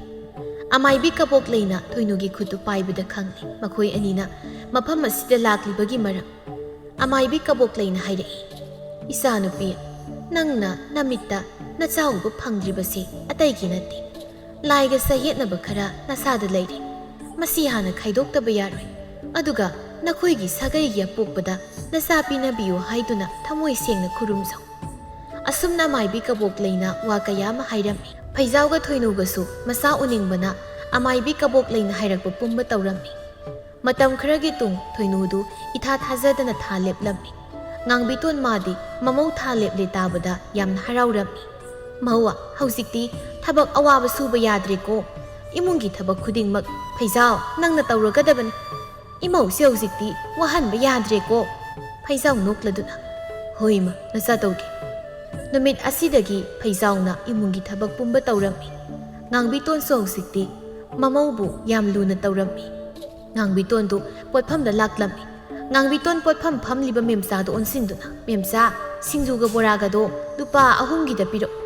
ꯑꯃꯥꯏꯕꯤ ꯀꯕꯣꯛꯂꯩꯅ ꯊꯣꯏꯅꯨꯒꯤ ꯈꯨꯠꯇꯨ ꯄꯥꯏꯕꯗ ꯈꯪꯂꯦ ꯃꯈꯣꯏ ꯑꯅꯤꯅ ꯃꯐꯝ ꯑꯁꯤꯗ ꯂꯥꯛꯂꯤꯕꯒꯤ ꯃꯔꯝ꯫ ꯑꯃꯥꯏꯕꯤ ꯀꯕꯣꯛꯂꯩꯅ ꯍꯥꯏꯔꯛꯏ, "ꯏꯆꯥꯅꯨꯄꯤ, ꯅꯪꯅ ꯅꯃꯤꯠꯇ ꯅꯆꯥ ꯎꯕ ꯐꯪꯗ꯭ꯔꯤꯕꯁꯤ ꯑꯇꯩꯒꯤ ꯅꯠꯇꯦ꯫ ꯂꯥꯏꯒ ꯁꯌꯦꯠꯅꯕ ꯈꯔ ꯅꯁꯥꯗ ꯂꯩꯔꯦ꯫ ꯃꯁꯤ ꯍꯥꯟꯅ ꯈꯥꯏꯗꯣꯛꯇꯕ ꯌꯥꯔꯣꯏ꯫ ꯑꯗꯨꯒ ꯅꯈꯣꯏꯒꯤ ꯁꯥꯒꯩꯒꯤ ꯑꯄꯣꯛꯄꯗ ꯅꯆꯥ ꯄꯤꯅꯕꯤꯌꯨ ꯍꯥꯏꯗꯨꯅ ꯊꯃꯣꯏ ꯁꯦꯡꯅ ꯈꯨꯔꯨꯝꯖꯧ꯫" ꯑꯁꯨꯝꯅ ꯃꯥꯏꯕꯤ ꯀꯕꯣꯛꯂꯩꯅ ꯋꯥ ꯀꯌꯥ ꯑꯃ ꯍꯥꯏꯔꯝꯃꯤ꯫ ꯐꯩꯖꯥꯎꯒ ꯊꯣꯏꯅꯨꯒꯁꯨ ꯃꯆꯥ ꯎꯅꯤꯡꯕꯅ ꯑꯃꯥꯏꯕꯤ ꯀꯕꯣꯛꯂꯩꯅ ꯍꯥꯏꯔꯛꯄ ꯄꯨꯝꯕ ꯇꯧꯔꯝꯃꯤ꯫ ꯃꯇꯝ ꯈꯔꯒꯤ ꯇꯨꯡ ꯊꯣꯏꯅꯨꯗꯨ ꯏꯊꯥ ꯊꯥꯖꯗꯅ ꯊꯥ ꯂꯦꯞꯂꯝꯃꯤ꯫ ꯉꯥꯡꯕꯤꯇꯣꯟ ꯃꯥꯗꯤ ꯃꯃꯧ ꯊꯥ ꯂꯦꯞꯂꯦ ꯇꯥꯕꯗ ꯌꯥꯝꯅ ꯍꯔꯥꯎꯔꯝꯃꯤ꯫ "ꯃꯧ, ꯍꯧꯖꯤꯛꯇꯤ ꯊꯕꯛ ꯑꯋꯥꯕ ꯁꯨꯕ ꯌꯥꯗ꯭ꯔꯦꯀꯣ꯫ ꯏꯃꯨꯡꯒꯤ ꯊꯕꯛ ꯈꯨꯗꯤꯡꯃꯛ ꯐꯩꯖꯥꯎ ꯅꯪꯅ ꯇꯧꯔꯒꯗꯕꯅꯤ꯫ ꯏꯃꯧꯁꯦ ꯍꯧꯖꯤꯛꯇꯤ ꯋꯥꯍꯟꯕ ꯌꯥꯗ꯭ꯔꯦꯀꯣ꯫" ꯐꯩꯖꯥꯎ ꯅꯣꯛꯂꯗꯨꯅ, "ꯍꯣꯏ ꯏꯃꯥ, ꯅꯆꯥ ꯇꯧꯒꯦ꯫" ꯅꯨꯃꯤꯠ ꯑꯁꯤꯗꯒꯤ ꯐꯩꯖꯥꯎꯅ ꯏꯃꯨꯡꯒꯤ ꯊꯕꯛ ꯄꯨꯝꯕ ꯇꯧꯔꯝꯃꯤ꯫ ꯉꯥꯡꯕꯤꯇꯣꯟꯁꯨ ꯍꯧꯖꯤꯛꯇꯤ ꯃꯃꯧꯕꯨ ꯌꯥꯝ ꯂꯨꯅ ꯇꯧꯔꯝꯃꯤ꯫ ꯉꯥꯡꯕꯤꯇꯣꯟꯗꯨ ꯄꯣꯠꯐꯝꯗ ꯂꯥꯛꯂꯝꯃꯤ꯫ ꯉꯥꯡꯕꯤꯇꯣꯟ ꯄꯣꯠꯐꯝ ꯐꯝꯂꯤꯕ ꯃꯦꯝꯆꯥꯗꯨ ꯑꯣꯟꯁꯤꯟꯗꯨꯅ, "ꯃꯦꯝꯆꯥ, ꯁꯤꯡꯖꯨꯒ ꯕꯣꯔꯥꯒꯗꯣ ꯂꯨꯄꯥ ꯑꯍꯨꯝꯒꯤꯗ ꯄꯤꯔꯛꯎ꯫"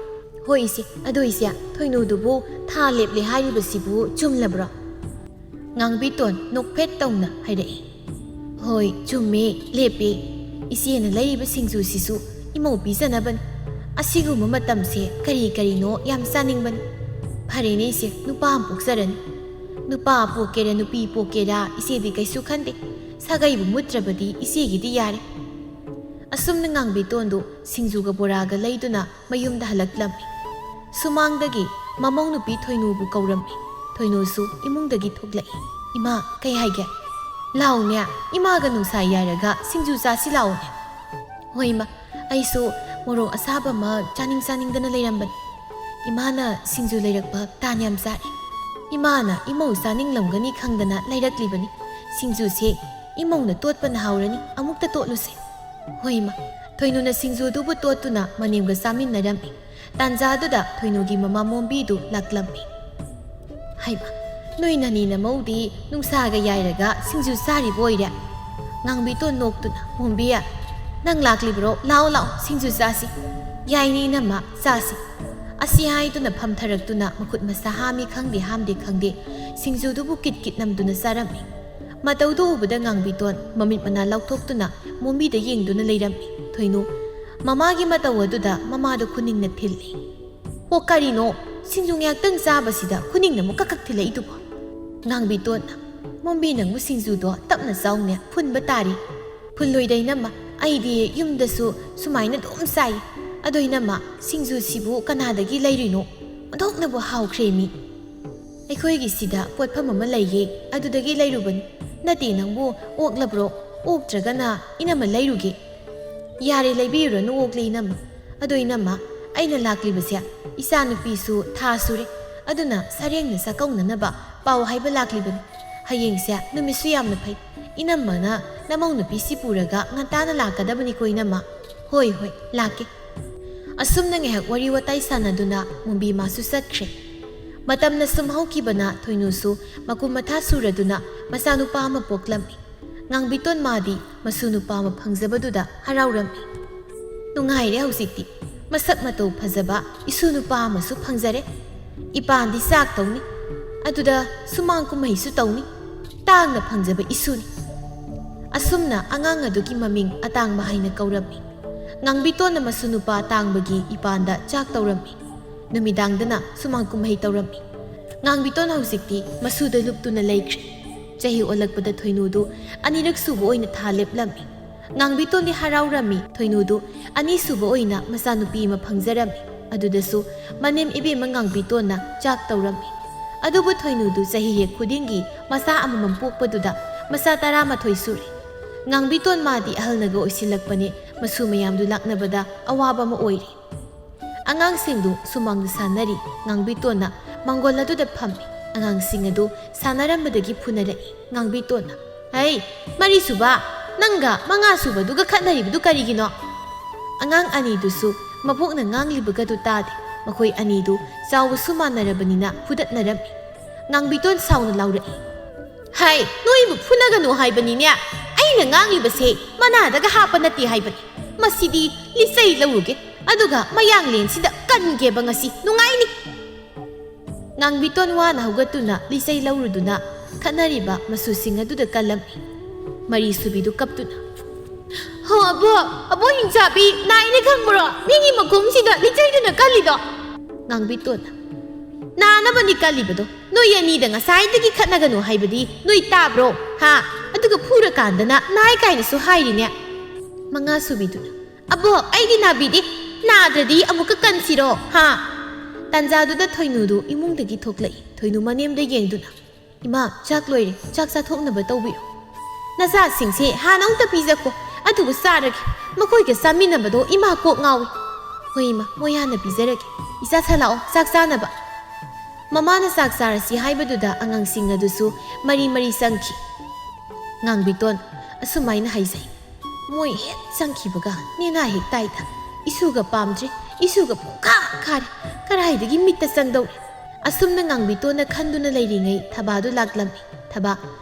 "ꯍꯣꯏ ꯏꯆꯦ꯫ ꯑꯗꯣ ꯏꯆꯦ, ꯊꯣꯏꯅꯨꯗꯨꯕꯨ ꯊꯥ ꯂꯦꯞꯂꯦ ꯍꯥꯏꯔꯤꯕꯁꯤꯕꯨ ꯆꯨꯝꯂꯕ꯭ꯔꯣ?" ꯉꯥꯡꯕꯤꯇꯣꯟ ꯅꯣꯛꯐꯦꯠ ꯇꯧꯅ ꯍꯥꯏꯔꯛꯏ, "ꯍꯣꯏ, ꯆꯨꯝꯃꯦ, ꯂꯦꯞꯄꯦ꯫ ꯏꯆꯦꯅ ꯂꯩꯔꯤꯕ ꯁꯤꯡꯖꯨꯁꯤꯁꯨ ꯏꯃꯧ ꯄꯤꯖꯅꯕꯅꯤ꯫ ꯑꯁꯤꯒꯨꯝꯕ ꯃꯇꯝꯁꯦ ꯀꯔꯤ ꯀꯔꯤꯅꯣ ꯌꯥꯝ ꯆꯥꯅꯤꯡꯕꯅꯤ꯫ ꯐꯔꯦꯅꯦ ꯏꯆꯦ, ꯅꯨꯄꯥ ꯑꯃ ꯄꯣꯛꯆꯔꯅꯤ꯫ ꯅꯨꯄꯥ ꯄꯣꯛꯀꯦꯔꯥ ꯅꯨꯄꯤ ꯄꯣꯛꯀꯦꯔꯥ ꯏꯆꯦꯗꯤ ꯀꯩꯁꯨ ꯈꯟꯗꯦ꯫ ꯁꯥꯒꯩꯕꯨ ꯃꯨꯠꯇ꯭ꯔꯕꯗꯤ ꯏꯆꯦꯒꯤꯗꯤ ꯌꯥꯔꯦ꯫" ꯑꯁꯨꯝꯅ ꯉꯥꯡꯕꯤꯇꯣꯟꯗꯨ ꯁꯤꯡꯖꯨꯒ ꯕꯣꯔꯥꯒ ꯂꯩꯗꯨꯅ ꯃꯌꯨꯝꯗ ꯍꯜꯂꯛꯂꯝꯃꯤ꯫ ꯁꯨꯃꯥꯡꯗꯒꯤ ꯃꯃꯧ ꯅꯨꯄꯤ ꯊꯣꯏꯅꯨꯕꯨ ꯀꯧꯔꯝꯃꯤ꯫ ꯊꯣꯏꯅꯨꯁꯨ ꯏꯃꯨꯡꯗꯒꯤ ꯊꯣꯛꯂꯛꯏ꯫ "ꯏꯃꯥ, ꯀꯩ ꯍꯥꯏꯒꯦ? ꯂꯥꯎꯅꯦ, ꯏꯃꯥꯒ ꯅꯨꯡꯁꯥ ꯌꯥꯏꯔꯒ ꯁꯤꯡꯖꯨ ꯆꯥꯁꯤ ꯂꯥꯎꯅꯦ꯫" "ꯍꯣꯏ ꯏꯃꯥ, ꯑꯩꯁꯨ ꯃꯣꯔꯣꯛ ꯑꯁꯥꯕ ꯑꯃ ꯆꯥꯅꯤꯡ ꯆꯥꯅꯤꯡꯗꯅ ꯂꯩꯔꯝꯕꯅꯤ꯫" ꯏꯃꯥꯅ ꯁꯤꯡꯖꯨ ꯂꯩꯔꯛꯄ ꯇꯥꯟ ꯌꯥꯝ ꯆꯥꯔꯦ꯫ ꯏꯃꯥꯅ ꯏꯃꯧ ꯆꯥꯅꯤꯡꯂꯝꯒꯅꯤ ꯈꯪꯗꯅ ꯂꯩꯔꯛꯂꯤꯕꯅꯤ꯫ ꯁꯤꯡꯖꯨꯁꯦ ꯏꯃꯧꯅ ꯇꯣꯠꯄꯅ ꯍꯥꯎꯔꯅꯤ, ꯑꯃꯨꯛꯇ ꯇꯣꯠꯂꯨꯁꯦ꯫ ꯍꯣꯏ ꯏꯃꯥ꯫ ꯊꯣꯏꯅꯨꯅ ꯁꯤꯡꯖꯨꯗꯨꯕꯨ ꯇꯣꯠꯇꯨꯅ ꯃꯅꯦꯝꯒ ꯆꯥꯃꯤꯟꯅꯔꯝꯃꯤ꯫ ꯇꯥꯟꯖꯥꯗꯨꯗ ꯊꯣꯏꯅꯨꯒꯤ ꯃꯃꯥ ꯃꯣꯝꯕꯤꯗꯨ ꯂꯥꯛꯂꯝꯃꯤ꯫ ꯍꯩꯃꯥ, ꯅꯣꯏ ꯅꯅꯤ ꯅꯃꯧꯗꯤ ꯅꯨꯡꯁꯥꯒ ꯌꯥꯏꯔꯒ ꯁꯤꯡꯖꯨ ꯆꯥꯔꯤꯕ ꯑꯣꯏꯔꯦ꯫ ꯉꯥꯡꯕꯤꯇꯣꯟ ꯅꯣꯛꯇꯨꯅ, "ꯃꯣꯝꯕꯤ, ꯅꯪ ꯂꯥꯛꯂꯤꯕ꯭ꯔꯣ? ꯂꯥꯛꯑꯣ ꯂꯥꯛꯑꯣ, ꯁꯤꯡꯖꯨ ꯆꯥꯁꯤ꯫" "ꯌꯥꯏꯅꯦ ꯏꯅꯝꯃ, ꯆꯥꯁꯤ꯫" ꯑꯁꯤ ꯍꯥꯏꯗꯨꯅ ꯐꯝꯊꯔꯛꯇꯨꯅ ꯃꯈꯨꯠ ꯃꯁꯥ ꯍꯥꯝꯃꯤ ꯈꯪꯗꯦ ꯍꯥꯝꯗꯦ ꯈꯪꯗꯦ ꯁꯤꯡꯖꯨꯗꯨꯕꯨ ꯀꯤꯠ ꯀꯤꯠ ꯅꯝꯗꯨꯅ ꯆꯥꯔꯝꯃꯤ꯫ ꯃꯇꯧꯗꯨ ꯎꯕꯗ ꯉꯥꯡꯕꯤꯇꯣꯟ ꯃꯃꯤꯠ ꯃꯅꯥ ꯂꯥꯎꯊꯣꯛꯇꯨꯅ ꯃꯣꯝꯕꯤꯗ ꯌꯦꯡꯗꯨꯅ ꯂꯩꯔꯝꯃꯤ꯫ ꯊꯣꯏꯅꯨ ꯃꯃꯥꯒꯤ ꯃꯇꯧ ꯑꯗꯨꯗ ꯃꯃꯥꯗꯨ ꯈꯨꯅꯤꯡꯅ ꯊꯤꯜꯂꯤ꯫ "ꯑꯣ, ꯀꯔꯤꯅꯣ? ꯁꯤꯡꯖꯨ ꯉꯥꯏꯍꯥꯛꯇꯪ ꯆꯥꯕꯁꯤꯗ ꯈꯨꯅꯤꯡꯅ ꯑꯃꯨꯛ ꯀꯛ ꯀꯛ ꯊꯤꯜꯂꯛꯏꯗꯨꯕꯣ?" ꯉꯥꯡꯕꯤꯇꯣꯟꯅ, "ꯃꯣꯝꯕꯤ, ꯅꯪꯕꯨ ꯁꯤꯡꯖꯨꯗꯣ ꯇꯞꯅ ꯆꯥꯎꯅꯦ, ꯐꯨꯟꯕ ꯇꯥꯔꯤ꯫" "ꯐꯨꯜꯂꯣꯏꯗ ꯏꯅꯝꯃ, ꯑꯩꯗꯤ ꯌꯨꯝꯗꯁꯨ ꯁꯨꯃꯥꯏꯅ ꯑꯗꯨꯝ ꯆꯥꯏ꯫ ꯑꯗꯣ ꯏꯅꯝꯃ, ꯁꯤꯡꯖꯨꯁꯤꯕꯨ ꯀꯅꯥꯗꯒꯤ ꯂꯩꯔꯨꯏꯅꯣ? ꯑꯣꯟꯊꯣꯛꯅꯕꯨ ꯍꯥꯎꯈ꯭ꯔꯦ ꯃꯤ꯫" "ꯑꯩꯈꯣꯏꯒꯤ ꯁꯤꯗ ꯄꯣꯠꯐꯝ ꯑꯃ ꯂꯩꯌꯦ, ꯑꯗꯨꯗꯒꯤ ꯂꯩꯔꯨꯕꯅꯤ꯫ ꯅꯠꯇꯦ, ꯅꯪꯕꯨ ꯑꯣꯛꯂꯕ꯭ꯔꯣ? ꯑꯣꯛꯇ꯭ꯔꯒꯅ ꯏꯅꯝꯃ ꯂꯩꯔꯨꯒꯦ꯫" "ꯌꯥꯔꯦ, ꯂꯩꯕꯤꯔꯨꯔꯅꯨ ꯑꯣꯛꯂꯦ ꯏꯅꯝꯃ꯫ ꯑꯗꯣ ꯏꯅꯝꯃ, ꯑꯩꯅ ꯂꯥꯛꯂꯤꯕꯁꯦ ꯏꯆꯥꯅꯨꯄꯤꯁꯨ ꯊꯥ ꯁꯨꯔꯦ, ꯑꯗꯨꯅ ꯁꯔꯦꯡꯅ ꯆꯥꯛꯀꯧꯅꯅꯕ ꯄꯥꯎ ꯍꯥꯏꯕ ꯂꯥꯛꯂꯤꯕꯅꯤ꯫ ꯍꯌꯦꯡꯁꯦ ꯅꯨꯃꯤꯠꯁꯨ ꯌꯥꯝꯅ ꯐꯩ꯫ ꯏꯅꯝꯃꯅ ꯅꯃꯧ ꯅꯨꯄꯤꯁꯤ ꯄꯨꯔꯒ ꯉꯟꯇꯥꯅ ꯂꯥꯛꯀꯗꯕꯅꯤꯀꯣ ꯏꯅꯝꯃ꯫" "ꯍꯣꯏ, ꯍꯣꯏ, ꯂꯥꯛꯀꯦ꯫" ꯑꯁꯨꯝꯅ ꯉꯥꯏꯍꯥꯛ ꯋꯥꯔꯤ ꯋꯥꯇꯥꯏ ꯁꯥꯟꯅꯗꯨꯅ ꯃꯣꯝꯕꯤ ꯃꯥꯁꯨ ꯆꯠꯈ꯭ꯔꯦ꯫ ꯃꯇꯝꯅ ꯁꯨꯝ ꯍꯧꯈꯤꯕꯅ ꯊꯣꯏꯅꯨꯁꯨ ꯃꯀꯨꯝ ꯃꯊꯥ ꯁꯨꯔꯗꯨꯅ ꯃꯆꯥꯅꯨꯄꯥ ꯑꯃ ꯄꯣꯛꯂꯝꯃꯤ꯫ ꯉꯥꯡꯕꯤꯇꯣꯟ ꯃꯥꯗꯤ ꯃꯁꯨ ꯅꯨꯄꯥ ꯑꯃ ꯐꯪꯖꯕꯗꯨꯗ ꯍꯔꯥꯎꯔꯝꯃꯤ꯫ "ꯅꯨꯡꯉꯥꯏꯔꯦ ꯍꯧꯖꯤꯛꯇꯤ꯫ ꯃꯁꯛ ꯃꯇꯧ ꯐꯖꯕ ꯏꯁꯨ ꯅꯨꯄꯥ ꯑꯃꯁꯨ ꯐꯪꯖꯔꯦ꯫ ꯏꯄꯥꯟꯗꯤ ꯆꯥꯛ ꯇꯧꯅꯤ꯫ ꯑꯗꯨꯗ ꯁꯨꯃꯥꯡ ꯀꯨꯝꯍꯩꯁꯨ ꯇꯧꯅꯤ꯫ ꯇꯥꯡꯅ ꯐꯪꯖꯕ ꯏꯁꯨꯅꯤ꯫" ꯑꯁꯨꯝꯅ ꯑꯉꯥꯡ ꯑꯗꯨꯒꯤ ꯃꯃꯤꯡ ꯑꯇꯥꯡꯕ ꯍꯥꯏꯅ ꯀꯧꯔꯝꯃꯤ꯫ ꯉꯥꯡꯕꯤꯇꯣꯟꯅ ꯃꯁꯨ ꯅꯨꯄꯥ ꯇꯥꯡꯕꯒꯤ ꯏꯄꯥꯟꯗ ꯆꯥꯛ ꯇꯧꯔꯝꯃꯤ꯫ ꯅꯨꯃꯤꯗꯥꯡꯗꯅ ꯁꯨꯃꯥꯡ ꯀꯨꯝꯍꯩ ꯇꯧꯔꯝꯃꯤ꯫ ꯉꯥꯡꯕꯤꯇꯣꯟ ꯍꯧꯖꯤꯛꯇꯤ ꯃꯁꯨꯗ ꯂꯨꯞꯇꯨꯅ ꯂꯩꯈ꯭ꯔꯦ꯫ ꯆꯍꯤ ꯑꯣꯜꯂꯛꯄꯗ ꯊꯣꯏꯅꯨꯗꯨ ꯑꯅꯤꯔꯛ ꯁꯨꯕ ꯑꯣꯏꯅ ꯊꯥ ꯂꯦꯞꯂꯝꯃꯤ꯫ ꯉꯥꯡꯕꯤꯇꯣꯟꯗꯤ ꯍꯔꯥꯎꯔꯝꯃꯤ, ꯊꯣꯏꯅꯨꯗꯨ ꯑꯅꯤꯁꯨꯕ ꯑꯣꯏꯅ ꯃꯆꯥꯅꯨꯄꯤ ꯑꯃ ꯐꯪꯖꯔꯝꯃꯤ꯫ ꯑꯗꯨꯗꯁꯨ ꯃꯅꯦꯝ ꯏꯕꯦꯝꯃ ꯉꯥꯡꯕꯤꯇꯣꯟꯅ ꯆꯥꯛ ꯇꯧꯔꯝꯃꯤ꯫ ꯑꯗꯨꯕꯨ ꯊꯣꯏꯅꯨꯗꯨ ꯆꯍꯤ ꯍꯦꯛ ꯈꯨꯗꯤꯡꯒꯤ ꯃꯆꯥ ꯑꯃꯃꯝ ꯄꯣꯛꯄꯗꯨꯗ ꯃꯆꯥ ꯇꯔꯥꯃꯥꯊꯣꯏ ꯁꯨꯔꯦ꯫ ꯉꯥꯡꯕꯤꯇꯣꯟ ꯃꯥꯗꯤ ꯑꯍꯜꯅꯒ ꯑꯣꯏꯁꯤꯜꯂꯛꯄꯅꯦ, ꯃꯁꯨ ꯃꯌꯥꯝꯗꯨ ꯂꯥꯛꯅꯕꯗ ꯑꯋꯥꯕ ꯑꯃ ꯑꯣꯏꯔꯦ꯫ ꯑꯉꯥꯡꯁꯤꯡꯗꯨ ꯁꯨꯃꯥꯡꯗ ꯁꯥꯟꯅꯔꯤ꯫ ꯉꯥꯡꯕꯤꯇꯣꯟꯅ ꯃꯥꯡꯒꯣꯜ ꯑꯗꯨꯗ ꯐꯝꯃꯤ꯫ ꯑꯉꯥꯡꯁꯤꯡ ꯑꯗꯨ ꯁꯥꯟꯅꯔꯝꯕꯗꯒꯤ ꯐꯨꯅꯔꯛꯏ꯫ ꯉꯥꯡꯕꯤꯇꯣꯟꯅ, "ꯍꯩ, ꯃꯔꯤꯁꯨꯕ, ꯅꯪꯒ ꯃꯉꯥꯁꯨꯕꯗꯨꯒ ꯈꯠꯅꯔꯤꯕꯗꯨ ꯀꯔꯤꯒꯤꯅꯣ?" ꯑꯉꯥꯡ ꯑꯅꯤꯗꯨꯁꯨ ꯃꯕꯣꯛꯅ ꯉꯥꯡꯂꯤꯕꯒꯗꯨ ꯇꯥꯗꯦ꯫ ꯃꯈꯣꯏ ꯑꯅꯤꯗꯨ ꯆꯥꯎꯕꯁꯨ ꯃꯥꯟꯅꯔꯕꯅꯤꯅ ꯐꯨꯗꯠꯅꯔꯝꯃꯤ꯫ ꯉꯥꯡꯕꯤꯇꯣꯟ ꯁꯥꯎꯅ ꯂꯥꯎꯔꯛꯏ, "ꯍꯥꯏ, ꯅꯣꯏꯕꯨ ꯐꯨꯅꯒꯅꯨ ꯍꯥꯏꯕꯅꯤꯅꯦ꯫ ꯑꯩꯅ ꯉꯥꯡꯂꯤꯕꯁꯦ ꯃꯅꯥꯗꯒ ꯍꯥꯞꯄ ꯅꯠꯇꯦ ꯍꯥꯏꯕꯅꯤ꯫ ꯃꯁꯤꯗꯤ ꯂꯤꯆꯩ ꯂꯧꯔꯨꯒꯦ, ꯑꯗꯨꯒ ꯃꯌꯥꯡꯂꯦꯟꯁꯤꯗ ꯀꯟꯒꯦꯕ ꯉꯁꯤ꯫ ꯅꯨꯡꯉꯥꯏꯅꯤ!" ꯉꯥꯡꯕꯤꯇꯣꯟ ꯋꯥꯅ ꯍꯧꯒꯠꯇꯨꯅ ꯂꯤꯆꯩ ꯂꯧꯔꯨꯗꯨꯅ ꯈꯠꯅꯔꯤꯕ ꯃꯁꯨꯁꯤꯡ ꯑꯗꯨꯗ ꯀꯜꯂꯝꯃꯤ꯫ ꯃꯔꯤꯁꯨꯕꯤꯗꯨ ꯀꯞꯇꯨꯅ, "ꯍꯣ, ꯑꯕꯣꯛ, ꯑꯕꯣꯛ ꯍꯤꯡꯆꯥꯕꯤ, ꯅꯥꯏꯅ ꯈꯪꯕ꯭ꯔꯣ? ꯃꯤꯒꯤ ꯃꯈꯣꯡꯁꯤꯗ ꯂꯤꯆꯩꯗꯨꯅ ꯀꯜꯂꯤꯗꯣ?" ꯉꯥꯡꯕꯤꯇꯣꯟꯅ, "ꯅꯥꯅꯕꯅꯤ ꯀꯜꯂꯤꯕꯗꯣ꯫ ꯅꯣꯏ ꯑꯅꯤꯗ ꯉꯁꯥꯏꯗꯒꯤ ꯈꯠꯅꯒꯅꯨ ꯍꯥꯏꯕꯗꯤ ꯅꯣꯏ ꯇꯥꯕ꯭ꯔꯣ? ꯍꯥ? ꯑꯗꯨꯒ ꯐꯨꯔꯀꯥꯟꯗꯅ ꯅꯥꯏ ꯀꯥꯏꯅꯁꯨ ꯍꯥꯏꯔꯤꯅꯦ?" ꯃꯉꯥꯁꯨꯕꯤꯗꯨꯅ, "ꯑꯕꯣꯛ, ꯑꯩꯗꯤ ꯅꯥꯕꯤꯗꯦ꯫ ꯅꯥꯗ꯭ꯔꯗꯤ ꯑꯃꯨꯛꯀ ꯀꯟꯁꯤꯔꯣ? ꯍꯥ?" ꯇꯥꯟꯖꯥꯗꯨꯗ ꯊꯣꯏꯅꯨꯗꯨ ꯏꯃꯨꯡꯗꯒꯤ ꯊꯣꯛꯂꯛꯏ꯫ ꯊꯣꯏꯅꯨ ꯃꯅꯦꯝꯗ ꯌꯦꯡꯗꯨꯅ, "ꯏꯃꯥ, ꯆꯥꯛ ꯂꯣꯏꯔꯦ꯫ ꯆꯥꯛ ꯆꯥꯊꯣꯛꯅꯕ ꯇꯧꯕꯤꯔꯣ꯫ ꯅꯆꯥꯁꯤꯡꯁꯦ ꯍꯥꯟꯅ ꯑꯃꯨꯛꯇ ꯄꯤꯖꯈꯣ, ꯑꯗꯨꯒ ꯆꯥꯔꯒꯦ꯫ ꯃꯈꯣꯏꯒ ꯆꯥꯃꯤꯟꯅꯕꯗꯣ ꯏꯃꯥ ꯀꯣꯛ ꯉꯥꯎꯏ꯫ ꯍꯣꯏ ꯏꯃꯥ, ꯃꯣꯏ ꯍꯥꯟꯅ ꯄꯤꯖꯔꯒꯦ꯫ ꯏꯆꯥ ꯁꯥꯂꯥꯛꯑꯣ, ꯆꯥꯛ ꯆꯥꯅꯕ꯫" ꯃꯃꯥꯅ ꯆꯥꯛ ꯆꯥꯔꯁꯤ ꯍꯥꯏꯕꯗꯨꯗ ꯑꯉꯥꯡꯁꯤꯡ ꯑꯗꯨꯁꯨ ꯃꯔꯤ ꯃꯔꯤ ꯆꯪꯈꯤ꯫ ꯉꯥꯡꯕꯤꯇꯣꯟ ꯑꯁꯨꯃꯥꯏꯅ ꯍꯥꯏꯖꯩ, "ꯃꯣꯏ ꯍꯦꯛ ꯆꯪꯈꯤꯕꯒ ꯅꯦꯅꯥ ꯍꯦꯛ ꯇꯥꯏꯗ꯫ ꯏꯁꯨꯒ ꯄꯥꯝꯗ꯭ꯔꯦ, ꯏꯁꯨꯒ ꯄꯨꯡꯀꯥ ꯀꯥꯔꯦ꯫ ꯀꯗꯥꯏꯗꯒꯤ ꯃꯤꯠꯇ ꯆꯪꯗꯧꯔꯦ?" ꯑꯁꯨꯝꯅ ꯉꯥꯡꯕꯤꯇꯣꯟꯅ ꯈꯟꯗꯨꯅ ꯂꯩꯔꯤꯉꯩ ꯊꯕꯥꯗꯨ ꯂꯥꯛꯂꯝꯃꯤ꯫ ꯊꯕꯥ,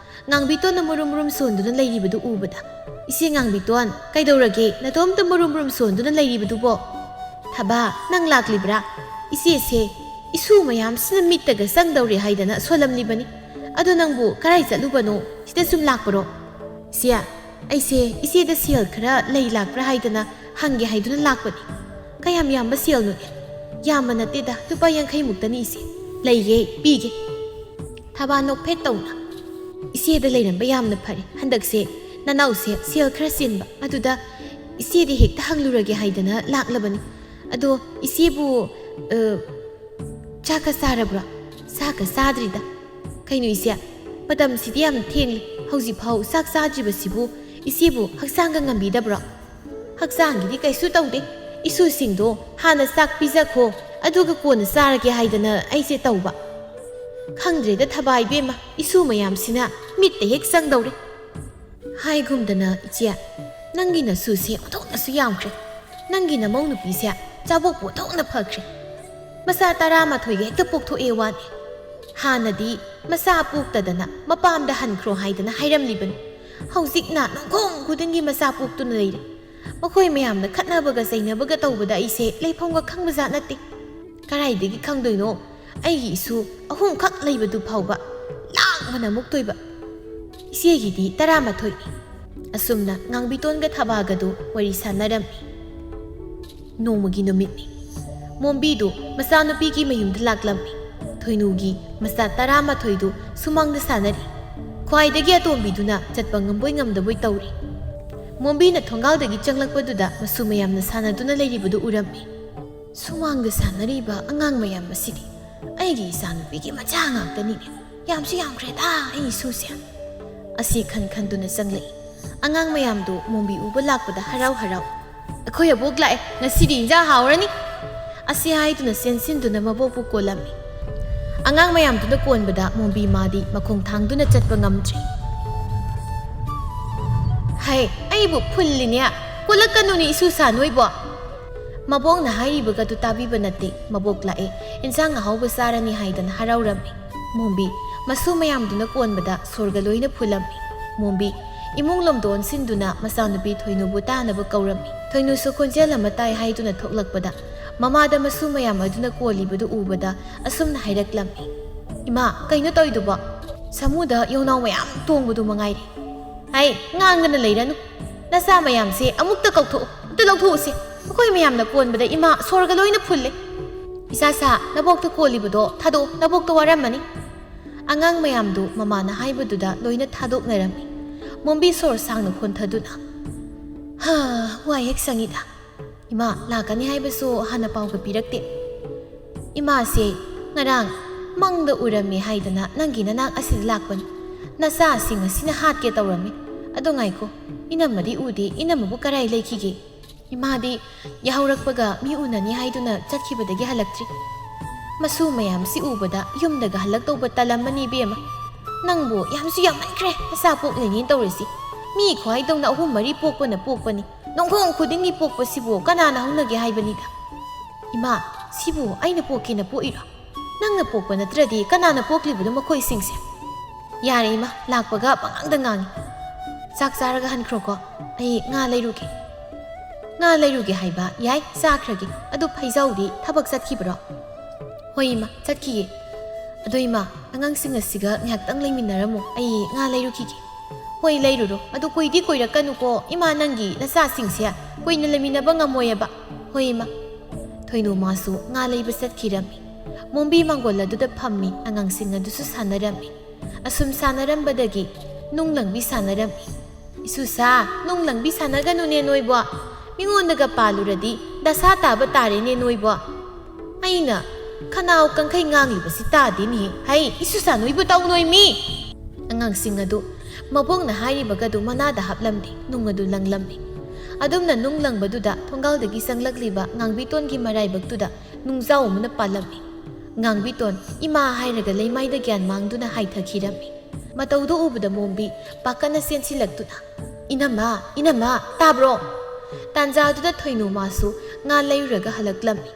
ꯉꯥꯡꯕꯤꯇꯣꯟꯅ ꯃꯨꯔꯨꯝ ꯃꯨꯔꯨꯝ ꯁꯣꯟꯗꯨꯅ ꯂꯩꯔꯤꯕꯗꯨ ꯎꯕꯗ, "ꯏꯆꯦ ꯉꯥꯡꯕꯤꯇꯣꯟ, ꯀꯩꯗꯧꯔꯒꯦ? ꯅꯇꯣꯝꯇ ꯃꯨꯔꯨꯝ ꯃꯨꯔꯨꯝ ꯁꯣꯟꯗꯨꯅ ꯂꯩꯔꯤꯕꯗꯨꯕꯣ?" "ꯊꯕꯥ, ꯅꯪ ꯂꯥꯛꯂꯤꯕ꯭ꯔꯥ?" "ꯏꯆꯦꯁꯦ ꯏꯁꯨ ꯃꯌꯥꯝꯁꯤꯅ ꯃꯤꯠꯇꯒ ꯆꯪꯗꯧꯔꯦ ꯍꯥꯏꯗꯅ ꯁꯣꯜꯂꯝꯂꯤꯕꯅꯤ꯫ ꯑꯗꯣ ꯅꯪꯕꯨ ꯀꯔꯥꯏ ꯆꯠꯂꯨꯕꯅꯣ? ꯁꯤꯗ ꯁꯨꯝ ꯂꯥꯛꯄꯔꯣ?" "ꯏꯆꯦ, ꯑꯩꯁꯦ ꯏꯆꯦꯗ ꯁꯦꯜ ꯈꯔ ꯂꯩ ꯂꯥꯛꯄ꯭ꯔꯥ ꯍꯥꯏꯗꯅ ꯍꯪꯒꯦ ꯍꯥꯏꯗꯨꯅ ꯂꯥꯛꯄꯅꯤ꯫" "ꯀꯌꯥꯝ ꯌꯥꯝꯕ ꯁꯦꯜꯅꯣꯅꯦ?" "ꯌꯥꯝꯕ ꯅꯠꯇꯦꯗ, ꯂꯨꯄꯥ ꯌꯥꯡꯈꯩ ꯃꯨꯛꯇꯅꯤ ꯏꯆꯦ꯫" "ꯂꯩꯌꯦ, ꯄꯤꯒꯦ꯫" ꯊꯕꯥ ꯅꯣꯛꯐꯦꯠ ꯇꯧꯅ, "ꯏꯆꯦꯗ ꯂꯩꯔꯝꯕ ꯌꯥꯝꯅ ꯐꯔꯦ꯫ ꯍꯟꯗꯛꯁꯦ ꯅꯅꯥꯎꯁꯦ ꯁꯦꯜ ꯈꯔ ꯆꯤꯟꯕ, ꯑꯗꯨꯗ ꯏꯆꯦꯗ ꯍꯦꯛꯇ ꯍꯪꯂꯨꯔꯒꯦ ꯍꯥꯏꯗꯅ ꯂꯥꯛꯂꯕꯅꯤ꯫ ꯑꯗꯣ ꯏꯆꯦꯕꯨ, ꯑ, ꯆꯥꯛꯀ ꯆꯥꯔꯕ꯭ꯔꯣ?" "ꯆꯥꯛꯀ ꯆꯥꯗ꯭ꯔꯤꯗ꯫" "ꯀꯩꯅꯣ ꯏꯆꯦ, ꯃꯇꯝꯁꯤꯗꯤ ꯌꯥꯝ ꯊꯦꯡꯂꯦ, ꯍꯧꯖꯤꯛꯐꯥꯎ ꯆꯥꯛ ꯆꯥꯗ꯭ꯔꯤꯕꯁꯤꯕꯨ? ꯏꯆꯦꯕꯨ ꯍꯛꯆꯥꯡꯒ ꯉꯝꯕꯤꯗꯕ꯭ꯔꯣ?" "ꯍꯛꯆꯥꯡꯒꯤꯗꯤ ꯀꯩꯁꯨ ꯇꯧꯗꯦ, ꯏꯁꯨꯁꯤꯡꯗꯣ ꯍꯥꯟꯅ ꯆꯥꯛ ꯄꯤꯖꯈꯣ, ꯑꯗꯨꯒ ꯀꯣꯟꯅ ꯆꯥꯔꯒꯦ ꯍꯥꯏꯗꯅ ꯑꯩꯁꯦ ꯇꯧꯕ꯫ ꯈꯪꯗ꯭ꯔꯦꯗ ꯊꯕꯥ ꯏꯕꯦꯝꯃ, ꯏꯁꯨ ꯃꯌꯥꯝꯁꯤꯅ ꯃꯤꯠꯇ ꯍꯦꯛ ꯆꯪꯗꯧꯔꯦ꯫ ꯍꯥꯏꯒꯨꯝꯗꯅ ꯏꯆꯦ, ꯅꯪꯒꯤ ꯅꯁꯨꯁꯦ ꯑꯣꯟꯊꯣꯛꯅꯁꯨ ꯌꯥꯝꯈ꯭ꯔꯦ꯫ ꯅꯪꯒꯤ ꯅꯃꯧ ꯅꯨꯄꯤꯁꯦ ꯆꯥꯕꯣꯛꯄꯨ ꯑꯣꯟꯊꯣꯛꯅ ꯐꯈ꯭ꯔꯦ꯫ ꯃꯆꯥ ꯇꯔꯥꯃꯥꯊꯣꯏꯒ ꯍꯦꯛꯇ ꯄꯣꯛꯊꯣꯛꯑꯦ ꯋꯥꯅꯤ꯫ ꯍꯥꯟꯅꯗꯤ ꯃꯆꯥ ꯄꯣꯛꯇꯗꯅ ꯃꯄꯥꯝꯗ ꯍꯟꯈ꯭ꯔꯣ ꯍꯥꯏꯗꯅ ꯍꯥꯏꯔꯝꯂꯤꯕꯅꯤ꯫ ꯍꯧꯖꯤꯛꯅ ꯅꯣꯡꯈꯣꯡ ꯈꯨꯗꯤꯡꯒꯤ ꯃꯆꯥ ꯄꯣꯛꯇꯨꯅ ꯂꯩꯔꯦ꯫ ꯃꯈꯣꯏ ꯃꯌꯥꯝꯅ ꯈꯠꯅꯕꯒ ꯆꯩꯅꯕꯒ ꯇꯧꯕꯗ ꯑꯩꯁꯦ ꯂꯩꯐꯝꯒ ꯈꯪꯕꯖꯥꯠ ꯅꯠꯇꯦ꯫ ꯀꯗꯥꯏꯗꯒꯤ ꯈꯪꯗꯣꯏꯅꯣ? ꯑꯩꯒꯤ ꯏꯁꯨ ꯑꯍꯨꯝꯈꯛ ꯂꯩꯕꯗꯨ ꯐꯥꯎꯕ ꯂꯥꯡꯕꯅ ꯃꯨꯛꯇꯣꯏꯕ꯫ ꯏꯆꯦꯒꯤꯗꯤ ꯇꯔꯥꯃꯥꯊꯣꯏꯅꯤ꯫ ꯑꯁꯨꯝꯅ ꯉꯥꯡꯕꯤꯇꯣꯟꯒ ꯊꯕꯥꯒꯗꯨ ꯋꯥꯔꯤ ꯁꯥꯟꯅꯔꯝꯃꯤ꯫ ꯅꯣꯡꯃꯒꯤ ꯅꯨꯃꯤꯠꯅꯤ꯫ ꯃꯣꯝꯕꯤꯗꯨ ꯃꯆꯥꯅꯨꯄꯤꯒꯤ ꯃꯌꯨꯝꯗ ꯂꯥꯛꯂꯝꯃꯤ꯫ ꯊꯣꯏꯅꯨꯒꯤ ꯃꯆꯥ ꯇꯔꯥꯃꯥꯊꯣꯏꯗꯨ ꯁꯨꯃꯥꯡꯗ ꯁꯥꯟꯅꯔꯤ꯫ ꯈ꯭ꯋꯥꯏꯗꯒꯤ ꯑꯇꯣꯝꯕꯤꯗꯨꯅ ꯆꯠꯄ ꯉꯝꯕꯣꯏ ꯉꯝꯗꯕꯣꯏ ꯇꯧꯔꯤ꯫ ꯃꯣꯝꯕꯤꯅ ꯊꯣꯡꯒꯥꯜꯗꯒꯤ ꯆꯪꯂꯛꯄꯗꯨꯗ ꯃꯁꯨ ꯃꯌꯥꯝꯅ ꯁꯥꯟꯅꯗꯨꯅ ꯂꯩꯔꯤꯕꯗꯨ ꯎꯔꯝꯃꯤ꯫ "ꯁꯨꯃꯥꯡꯗ ꯁꯥꯟꯅꯔꯤꯕ ꯑꯉꯥꯡ ꯃꯌꯥꯝ ꯑꯁꯤꯗꯤ ꯑꯩꯒꯤ ꯏꯆꯥꯅꯨꯄꯤꯒꯤ ꯃꯆꯥ ꯉꯥꯛꯇꯅꯤꯅꯦ꯫ ꯌꯥꯝꯁꯨ ꯌꯥꯝꯈ꯭ꯔꯦꯗ ꯑꯩ ꯏꯁꯨꯁꯦ", ꯑꯁꯤ ꯈꯟ ꯈꯟꯗꯨꯅ ꯆꯪꯂꯛꯏ꯫ ꯑꯉꯥꯡ ꯃꯌꯥꯝꯗꯨ ꯃꯣꯝꯕꯤ ꯎꯕ ꯂꯥꯛꯄꯗ ꯍꯔꯥꯎ ꯍꯔꯥꯎ, "ꯑꯩꯈꯣꯏ ꯑꯕꯣꯛ ꯂꯥꯛꯑꯦ, ꯉꯁꯤꯗꯤ ꯏꯟꯖꯥꯡ ꯍꯥꯎꯔꯅꯤ!" ꯑꯁꯤ ꯍꯥꯏꯗꯨꯅ ꯆꯦꯟꯁꯤꯟꯗꯨꯅ ꯃꯕꯣꯛꯄꯨ ꯀꯣꯜꯂꯝꯃꯤ꯫ ꯑꯉꯥꯡ ꯃꯌꯥꯝꯗꯨꯅ ꯀꯣꯟꯕꯗ ꯃꯣꯝꯕꯤ ꯃꯥꯗꯤ ꯃꯈꯣꯡ ꯊꯥꯡꯗꯨꯅ ꯆꯠꯄ ꯉꯝꯗ꯭ꯔꯦ꯫ "ꯍꯩ, ꯑꯩꯕꯨ ꯐꯨꯜꯂꯤꯅꯦ! ꯀꯣꯜꯂꯛꯀꯅꯨꯅꯦ ꯏꯁꯨ ꯁꯥ ꯅꯣꯏꯕꯣ!" ꯃꯕꯣꯛꯅ ꯍꯥꯏꯔꯤꯕꯒꯗꯨ ꯇꯥꯕꯤꯕ ꯅꯠꯇꯦ꯫ ꯃꯕꯣꯛ ꯂꯥꯛꯑꯦ, ꯏꯟꯁꯥꯡ ꯑꯍꯥꯎꯕ ꯆꯥꯔꯅꯤ ꯍꯥꯏꯗꯅ ꯍꯔꯥꯎꯔꯝꯃꯤ꯫ ꯃꯣꯝꯕꯤ ꯃꯁꯨ ꯃꯌꯥꯝꯗꯨꯅ ꯀꯣꯟꯕꯗ ꯁꯣꯔꯒ ꯂꯣꯏꯅ ꯐꯨꯜꯂꯝꯃꯤ꯫ ꯃꯣꯝꯕꯤ ꯏꯃꯨꯡ ꯂꯣꯝꯗ ꯑꯣꯟꯁꯤꯟꯗꯨꯅ ꯃꯆꯥꯅꯨꯄꯤ ꯊꯣꯏꯅꯨꯕꯨ ꯇꯥꯅꯕ ꯀꯧꯔꯝꯃꯤ꯫ ꯊꯣꯏꯅꯨꯁꯨ ꯈꯣꯟꯖꯦꯜ ꯑꯃ ꯇꯥꯏ ꯍꯥꯏꯗꯨꯅ ꯊꯣꯛꯂꯛꯄꯗ ꯃꯃꯥꯗ ꯃꯁꯨ ꯃꯌꯥꯝ ꯑꯗꯨꯅ ꯀꯣꯜꯂꯤꯕꯗꯨ ꯎꯕꯗ ꯑꯁꯨꯝꯅ ꯍꯥꯏꯔꯛꯂꯝꯃꯤ, "ꯏꯃꯥ, ꯀꯩꯅꯣ ꯇꯧꯔꯤꯗꯨꯕꯣ? ꯁꯥꯃꯨꯗ ꯌꯣꯡꯅꯥꯎ ꯃꯌꯥꯝ ꯇꯣꯡꯕꯗꯨ ꯃꯉꯥꯏꯔꯦ꯫ ꯍꯥꯏ, ꯉꯥꯡꯗꯅ ꯂꯩꯔꯅꯨ꯫ ꯅꯆꯥ ꯃꯌꯥꯝꯁꯦ ꯑꯃꯨꯛꯇ ꯀꯧꯊꯣꯛꯎ, ꯑꯝꯇ ꯂꯧꯊꯣꯛꯎꯁꯦ꯫ ꯑꯩꯈꯣꯏ ꯃꯌꯥꯝꯅ ꯀꯣꯟꯕꯗ ꯏꯃꯥ ꯁꯣꯔꯒ ꯂꯣꯏꯅ ꯐꯨꯜꯂꯦ꯫ ꯏꯆꯥ ꯁꯥ, ꯅꯕꯣꯛꯇ ꯀꯣꯜꯂꯤꯕꯗꯣ ꯊꯥꯗꯣꯛꯎ, ꯅꯕꯣꯛꯇ ꯋꯥꯔꯝꯃꯅꯤ꯫" ꯑꯉꯥꯡ ꯃꯌꯥꯝꯗꯨ ꯃꯃꯥꯅ ꯍꯥꯏꯕꯗꯨꯗ ꯂꯣꯏꯅ ꯊꯥꯗꯣꯛꯅꯔꯝꯃꯤ꯫ ꯃꯣꯝꯕꯤ ꯁꯣꯔ ꯁꯥꯡꯅ ꯍꯣꯟꯊꯗꯨꯅ, "ꯍꯥ, ꯋꯥꯏ ꯍꯦꯛ ꯁꯪꯉꯤꯗ꯫ ꯏꯃꯥ ꯂꯥꯛꯀꯅꯤ ꯍꯥꯏꯕꯁꯨ ꯍꯥꯟꯅ ꯄꯥꯎꯒ ꯄꯤꯔꯛꯇꯦ꯫ ꯏꯃꯥꯁꯦ ꯉꯔꯥꯡ ꯃꯪꯗ ꯎꯔꯝꯃꯦ ꯍꯥꯏꯗꯅ ꯅꯪꯒꯤ ꯅꯅꯥꯛ ꯑꯁꯤꯗ ꯂꯥꯛꯄꯅꯤ꯫ ꯅꯆꯥꯁꯤꯡ ꯑꯁꯤꯅ ꯍꯥꯠꯀꯦ ꯇꯧꯔꯝꯃꯤ꯫ ꯑꯗꯣ ꯉꯥꯏꯈꯣ, ꯏꯅꯝꯃꯗꯤ ꯎꯗꯦ, ꯏꯅꯝꯃꯕꯨ ꯀꯔꯥꯏ ꯂꯩꯈꯤꯒꯦ?" ꯏꯃꯥꯗꯤ ꯌꯥꯍꯧꯔꯛꯄꯒ ꯃꯤ ꯎꯅꯅꯤ ꯍꯥꯏꯗꯨꯅ ꯆꯠꯈꯤꯕꯗꯒꯤ ꯍꯜꯂꯛꯇ꯭ꯔꯤ꯫ ꯃꯁꯨ ꯃꯌꯥꯝꯁꯤ ꯎꯕꯗ ꯌꯨꯝꯗꯒ ꯍꯜꯂꯛꯇꯧꯕ ꯇꯜꯂꯝꯃꯅꯤ ꯏꯕꯦꯝꯃ꯫ ꯅꯪꯕꯨ ꯌꯥꯝꯁꯨ ꯌꯥꯝꯃꯟꯈ꯭ꯔꯦ ꯅꯆꯥ ꯄꯣꯛꯂꯤꯅꯦ ꯇꯧꯔꯤꯁꯤ꯫ ꯃꯤ ꯈ꯭ꯋꯥꯏꯗꯧꯅ ꯑꯍꯨꯝ ꯃꯔꯤ ꯄꯣꯛꯄꯅ ꯄꯣꯛꯄꯅꯤ꯫ ꯅꯣꯡꯈꯣꯡ ꯈꯨꯗꯤꯡꯒꯤ ꯄꯣꯛꯄꯁꯤꯕꯨ ꯀꯅꯥꯅ ꯍꯧꯅꯒꯦ ꯍꯥꯏꯕꯅꯤꯗ꯫ ꯏꯃꯥ, ꯁꯤꯕꯨ ꯑꯩꯅ ꯄꯣꯛꯀꯦꯅ ꯄꯣꯛꯏꯔꯣ? ꯅꯪꯅ ꯄꯣꯛꯄ ꯅꯠꯇ꯭ꯔꯗꯤ ꯀꯅꯥꯅ ꯄꯣꯛꯂꯤꯕꯅꯣ ꯃꯈꯣꯏꯁꯤꯡꯁꯦ? ꯌꯥꯔꯦ ꯏꯃꯥ, ꯂꯥꯛꯄꯒ ꯄꯉꯥꯡꯗ ꯉꯥꯡꯉꯤ꯫ ꯆꯥꯛ ꯆꯥꯔꯒ ꯍꯟꯈ꯭ꯔꯣꯀꯣ, ꯑꯩ ꯉꯥ ꯂꯩꯔꯨꯒꯦ꯫ ꯉꯥ ꯂꯩꯔꯨꯒꯦ ꯍꯥꯏꯕ ꯌꯥꯏ, ꯆꯥꯈ꯭ꯔꯒꯦ꯫ ꯑꯗꯨ ꯐꯩꯖꯥꯎꯗꯤ ꯊꯕꯛ ꯆꯠꯈꯤꯕ꯭ꯔꯣ? ꯍꯣꯏ ꯏꯃꯥ, ꯆꯠꯈꯤꯌꯦ꯫ ꯑꯗꯣ ꯏꯃꯥ, ꯑꯉꯥꯡꯁꯤꯡ ꯑꯁꯤꯒ ꯉꯥꯏꯍꯥꯛꯇꯪ ꯂꯩꯃꯤꯟꯅꯔꯝꯃꯣ, ꯑꯩ ꯉꯥ ꯂꯩꯔꯨꯈꯤꯒꯦ꯫ ꯍꯣꯏ, ꯂꯩꯔꯨꯔꯣ꯫ ꯑꯗꯨ ꯀꯨꯏꯗꯤ ꯀꯨꯏꯔꯛꯀꯅꯨꯀꯣ ꯏꯃꯥ, ꯅꯪꯒꯤ ꯅꯆꯥꯁꯤꯡꯁꯦ ꯀꯨꯏꯅ ꯂꯩꯃꯤꯟꯅꯕ ꯉꯝꯃꯣꯏꯑꯕ꯫ ꯍꯣꯏ ꯏꯃꯥ꯫ ꯊꯣꯏꯅꯨ ꯃꯥꯁꯨ ꯉꯥ ꯂꯩꯕ ꯆꯠꯈꯤꯔꯝꯃꯤ꯫ ꯃꯣꯝꯕꯤ ꯃꯥꯡꯒꯣꯜ ꯑꯗꯨꯗ ꯐꯝꯃꯤ, ꯑꯉꯥꯡꯁꯤꯡ ꯑꯗꯨꯁꯨ ꯁꯥꯟꯅꯔꯝꯃꯤ꯫ ꯑꯁꯨꯝ ꯁꯥꯟꯅꯔꯝꯕꯗꯒꯤ ꯅꯨꯡ ꯂꯪꯕꯤ ꯁꯥꯟꯅꯔꯝꯃꯤ꯫ "ꯏꯁꯨꯁꯥ, ꯅꯨꯡ ꯂꯪꯕꯤ ꯁꯥꯟꯅꯒꯅꯨꯅꯦ ꯅꯣꯏꯕꯣ꯫ ꯃꯤꯉꯣꯟꯗꯒ ꯄꯥꯜꯂꯨꯔꯗꯤ ꯗꯁꯥ ꯇꯥꯕ ꯇꯥꯔꯦꯅꯦ ꯅꯣꯏꯕꯣ꯫" ꯑꯩꯅ ꯈꯅꯥꯎ ꯀꯪꯈꯩ ꯉꯥꯡꯂꯤꯕꯁꯤ ꯇꯥꯗꯦꯅꯦꯍꯦ꯫ "ꯍꯩ, ꯏꯁꯨꯁꯥ ꯅꯣꯏꯕꯨ ꯇꯧꯅꯣꯏ ꯃꯤ!" ꯑꯉꯥꯡꯁꯤꯡ ꯑꯗꯨ ꯃꯕꯣꯛꯅ ꯍꯥꯏꯔꯤꯕꯒꯗꯨ ꯃꯅꯥꯗ ꯍꯥꯞꯂꯝꯗꯦ, ꯅꯨꯡ ꯑꯗꯨ ꯂꯪꯂꯝꯃꯤ꯫ ꯑꯗꯨꯝꯅ ꯅꯨꯡ ꯂꯪꯕꯗꯨꯗ ꯊꯣꯡꯒꯥꯜꯗꯒꯤ ꯆꯪꯂꯛꯂꯤꯕ ꯉꯥꯡꯕꯤꯇꯣꯟꯒꯤ ꯃꯔꯥꯏꯕꯛꯇꯨꯗ ꯅꯨꯡꯖꯥꯎ ꯑꯃꯅ ꯄꯥꯜꯂꯝꯃꯤ꯫ ꯉꯥꯡꯕꯤꯇꯣꯟ "ꯏꯃꯥ" ꯍꯥꯏꯔꯒ ꯂꯩꯃꯥꯏꯗ ꯒ꯭ꯌꯥꯟ ꯃꯥꯡꯗꯨꯅ ꯍꯥꯏꯊꯈꯤꯔꯝꯃꯤ꯫ ꯃꯇꯧꯗꯨ ꯎꯕꯗ ꯃꯣꯝꯕꯤ ꯄꯥꯈꯠꯅ ꯆꯦꯟꯁꯤꯜꯂꯛꯇꯨꯅ, "ꯏꯅꯝꯃ, ꯏꯅꯝꯃ, ꯇꯥꯕ꯭ꯔꯣ?" ꯇꯥꯟꯖꯥꯗꯨꯗ ꯊꯣꯏꯅꯨ ꯃꯥꯁꯨ ꯉꯥ ꯂꯩꯔꯨꯔꯒ ꯍꯜꯂꯛꯂꯝꯃꯤ꯫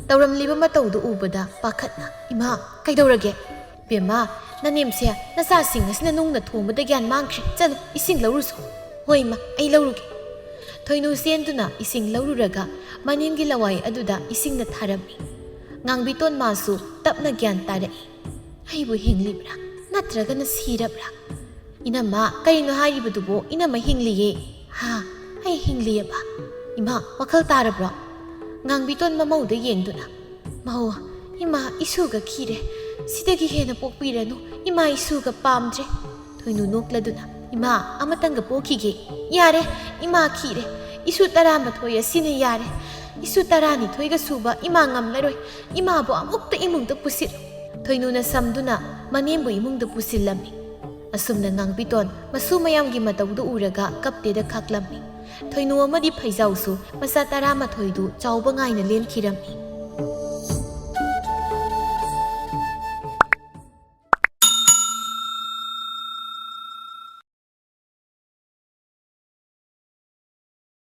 ꯇꯧꯔꯝꯂꯤꯕ ꯃꯇꯧꯗꯨ ꯎꯕꯗ ꯄꯥꯈꯠꯅ, "ꯏꯃꯥ, ꯀꯩꯗꯧꯔꯒꯦ?" "ꯕꯦꯝꯃ, ꯅꯅꯦꯝꯁꯦ ꯅꯆꯥꯁꯤꯡ ꯑꯁꯤꯅ ꯅꯨꯡꯅ ꯊꯣꯡꯕꯗ ꯒ꯭ꯌꯥꯟ ꯃꯥꯡꯈ꯭ꯔꯦ꯫ ꯆꯠꯂꯨ, ꯏꯁꯤꯡ ꯂꯧꯔꯨꯁꯣ꯫" "ꯍꯣꯏ ꯏꯃꯥ, ꯑꯩ ꯂꯧꯔꯨꯒꯦ꯫" ꯊꯣꯏꯅꯨ ꯆꯦꯟꯗꯨꯅ ꯏꯁꯤꯡ ꯂꯧꯔꯨꯔꯒ ꯃꯅꯤꯡꯒꯤ ꯂꯋꯥꯏ ꯑꯗꯨꯗ ꯏꯁꯤꯡꯅ ꯊꯥꯔꯝꯃꯤ꯫ ꯉꯥꯡꯕꯤꯇꯣꯟ ꯃꯥꯁꯨ ꯇꯞꯅ ꯒ꯭ꯌꯥꯟ ꯇꯥꯔꯛꯏ꯫ "ꯑꯩꯕꯨ ꯍꯤꯡꯂꯤꯕ꯭ꯔꯥ ꯅꯠꯇ꯭ꯔꯒꯅ ꯁꯤꯔꯕ꯭ꯔꯥ?" "ꯏꯅꯝꯃ, ꯀꯔꯤꯅꯣ ꯍꯥꯏꯔꯤꯕꯗꯨꯕꯣ? ꯏꯅꯝꯃ ꯍꯤꯡꯂꯤꯌꯦ꯫" "ꯍꯥ? ꯑꯩ ꯍꯤꯡꯂꯤꯌꯦꯕ?" "ꯏꯃꯥ, ꯋꯥꯈꯜ ꯇꯥꯔꯕ꯭ꯔꯣ?" ꯉꯥꯡꯕꯤꯇꯣꯟ ꯃꯃꯧꯗ ꯌꯦꯡꯗꯨꯅ, "ꯃꯧ, ꯏꯃꯥ ꯏꯁꯨꯒ ꯈꯤꯔꯦ꯫ ꯁꯤꯗꯒꯤ ꯍꯦꯟꯅ ꯄꯣꯛꯄꯤꯔꯅꯨ꯫ ꯏꯃꯥ ꯏꯁꯨꯒ ꯄꯥꯝꯗ꯭ꯔꯦ꯫" ꯊꯣꯏꯅꯨ ꯅꯣꯛꯂꯗꯨꯅ, "ꯏꯃꯥ, ꯑꯃꯇꯪꯒ ꯄꯣꯛꯈꯤꯒꯦ꯫" "ꯌꯥꯔꯦ, ꯏꯃꯥ ꯈꯤꯔꯦ꯫ ꯏꯁꯨ ꯇꯔꯥꯃꯥꯊꯣꯏ ꯑꯁꯤꯅ ꯌꯥꯔꯦ꯫ ꯏꯁꯨ ꯇꯔꯥꯅꯤꯊꯣꯏꯒ ꯁꯨꯕ ꯏꯃꯥ ꯉꯝꯂꯔꯣꯏ꯫ ꯏꯃꯥꯕꯨ ꯑꯃꯨꯛꯇ ꯏꯃꯨꯡꯗ ꯄꯨꯁꯤꯜꯂꯨ꯫" ꯊꯣꯏꯅꯨꯅ ꯁꯝꯗꯨꯅ ꯃꯅꯦꯝꯕꯨ ꯏꯃꯨꯡꯗ ꯄꯨꯁꯤꯜꯂꯝꯃꯤ꯫ ꯑꯁꯨꯝꯅ ꯉꯥꯡꯕꯤꯇꯣꯟ ꯃꯁꯨ ꯃꯌꯥꯝꯒꯤ ꯃꯇꯧꯗꯨ ꯎꯔꯒ ꯀꯞꯇꯦꯗ ꯈꯥꯛꯂꯝꯃꯤ꯫ ꯊꯣꯏꯅꯨ ꯑꯃꯗꯤ ꯐꯩꯖꯥꯎꯁꯨ ꯃꯆꯥ ꯇꯔꯥꯃꯥꯊꯣꯏꯗꯨ ꯆꯥꯎꯕ ꯉꯥꯏꯅ ꯂꯦꯟꯈꯤꯔꯝꯃꯤ꯫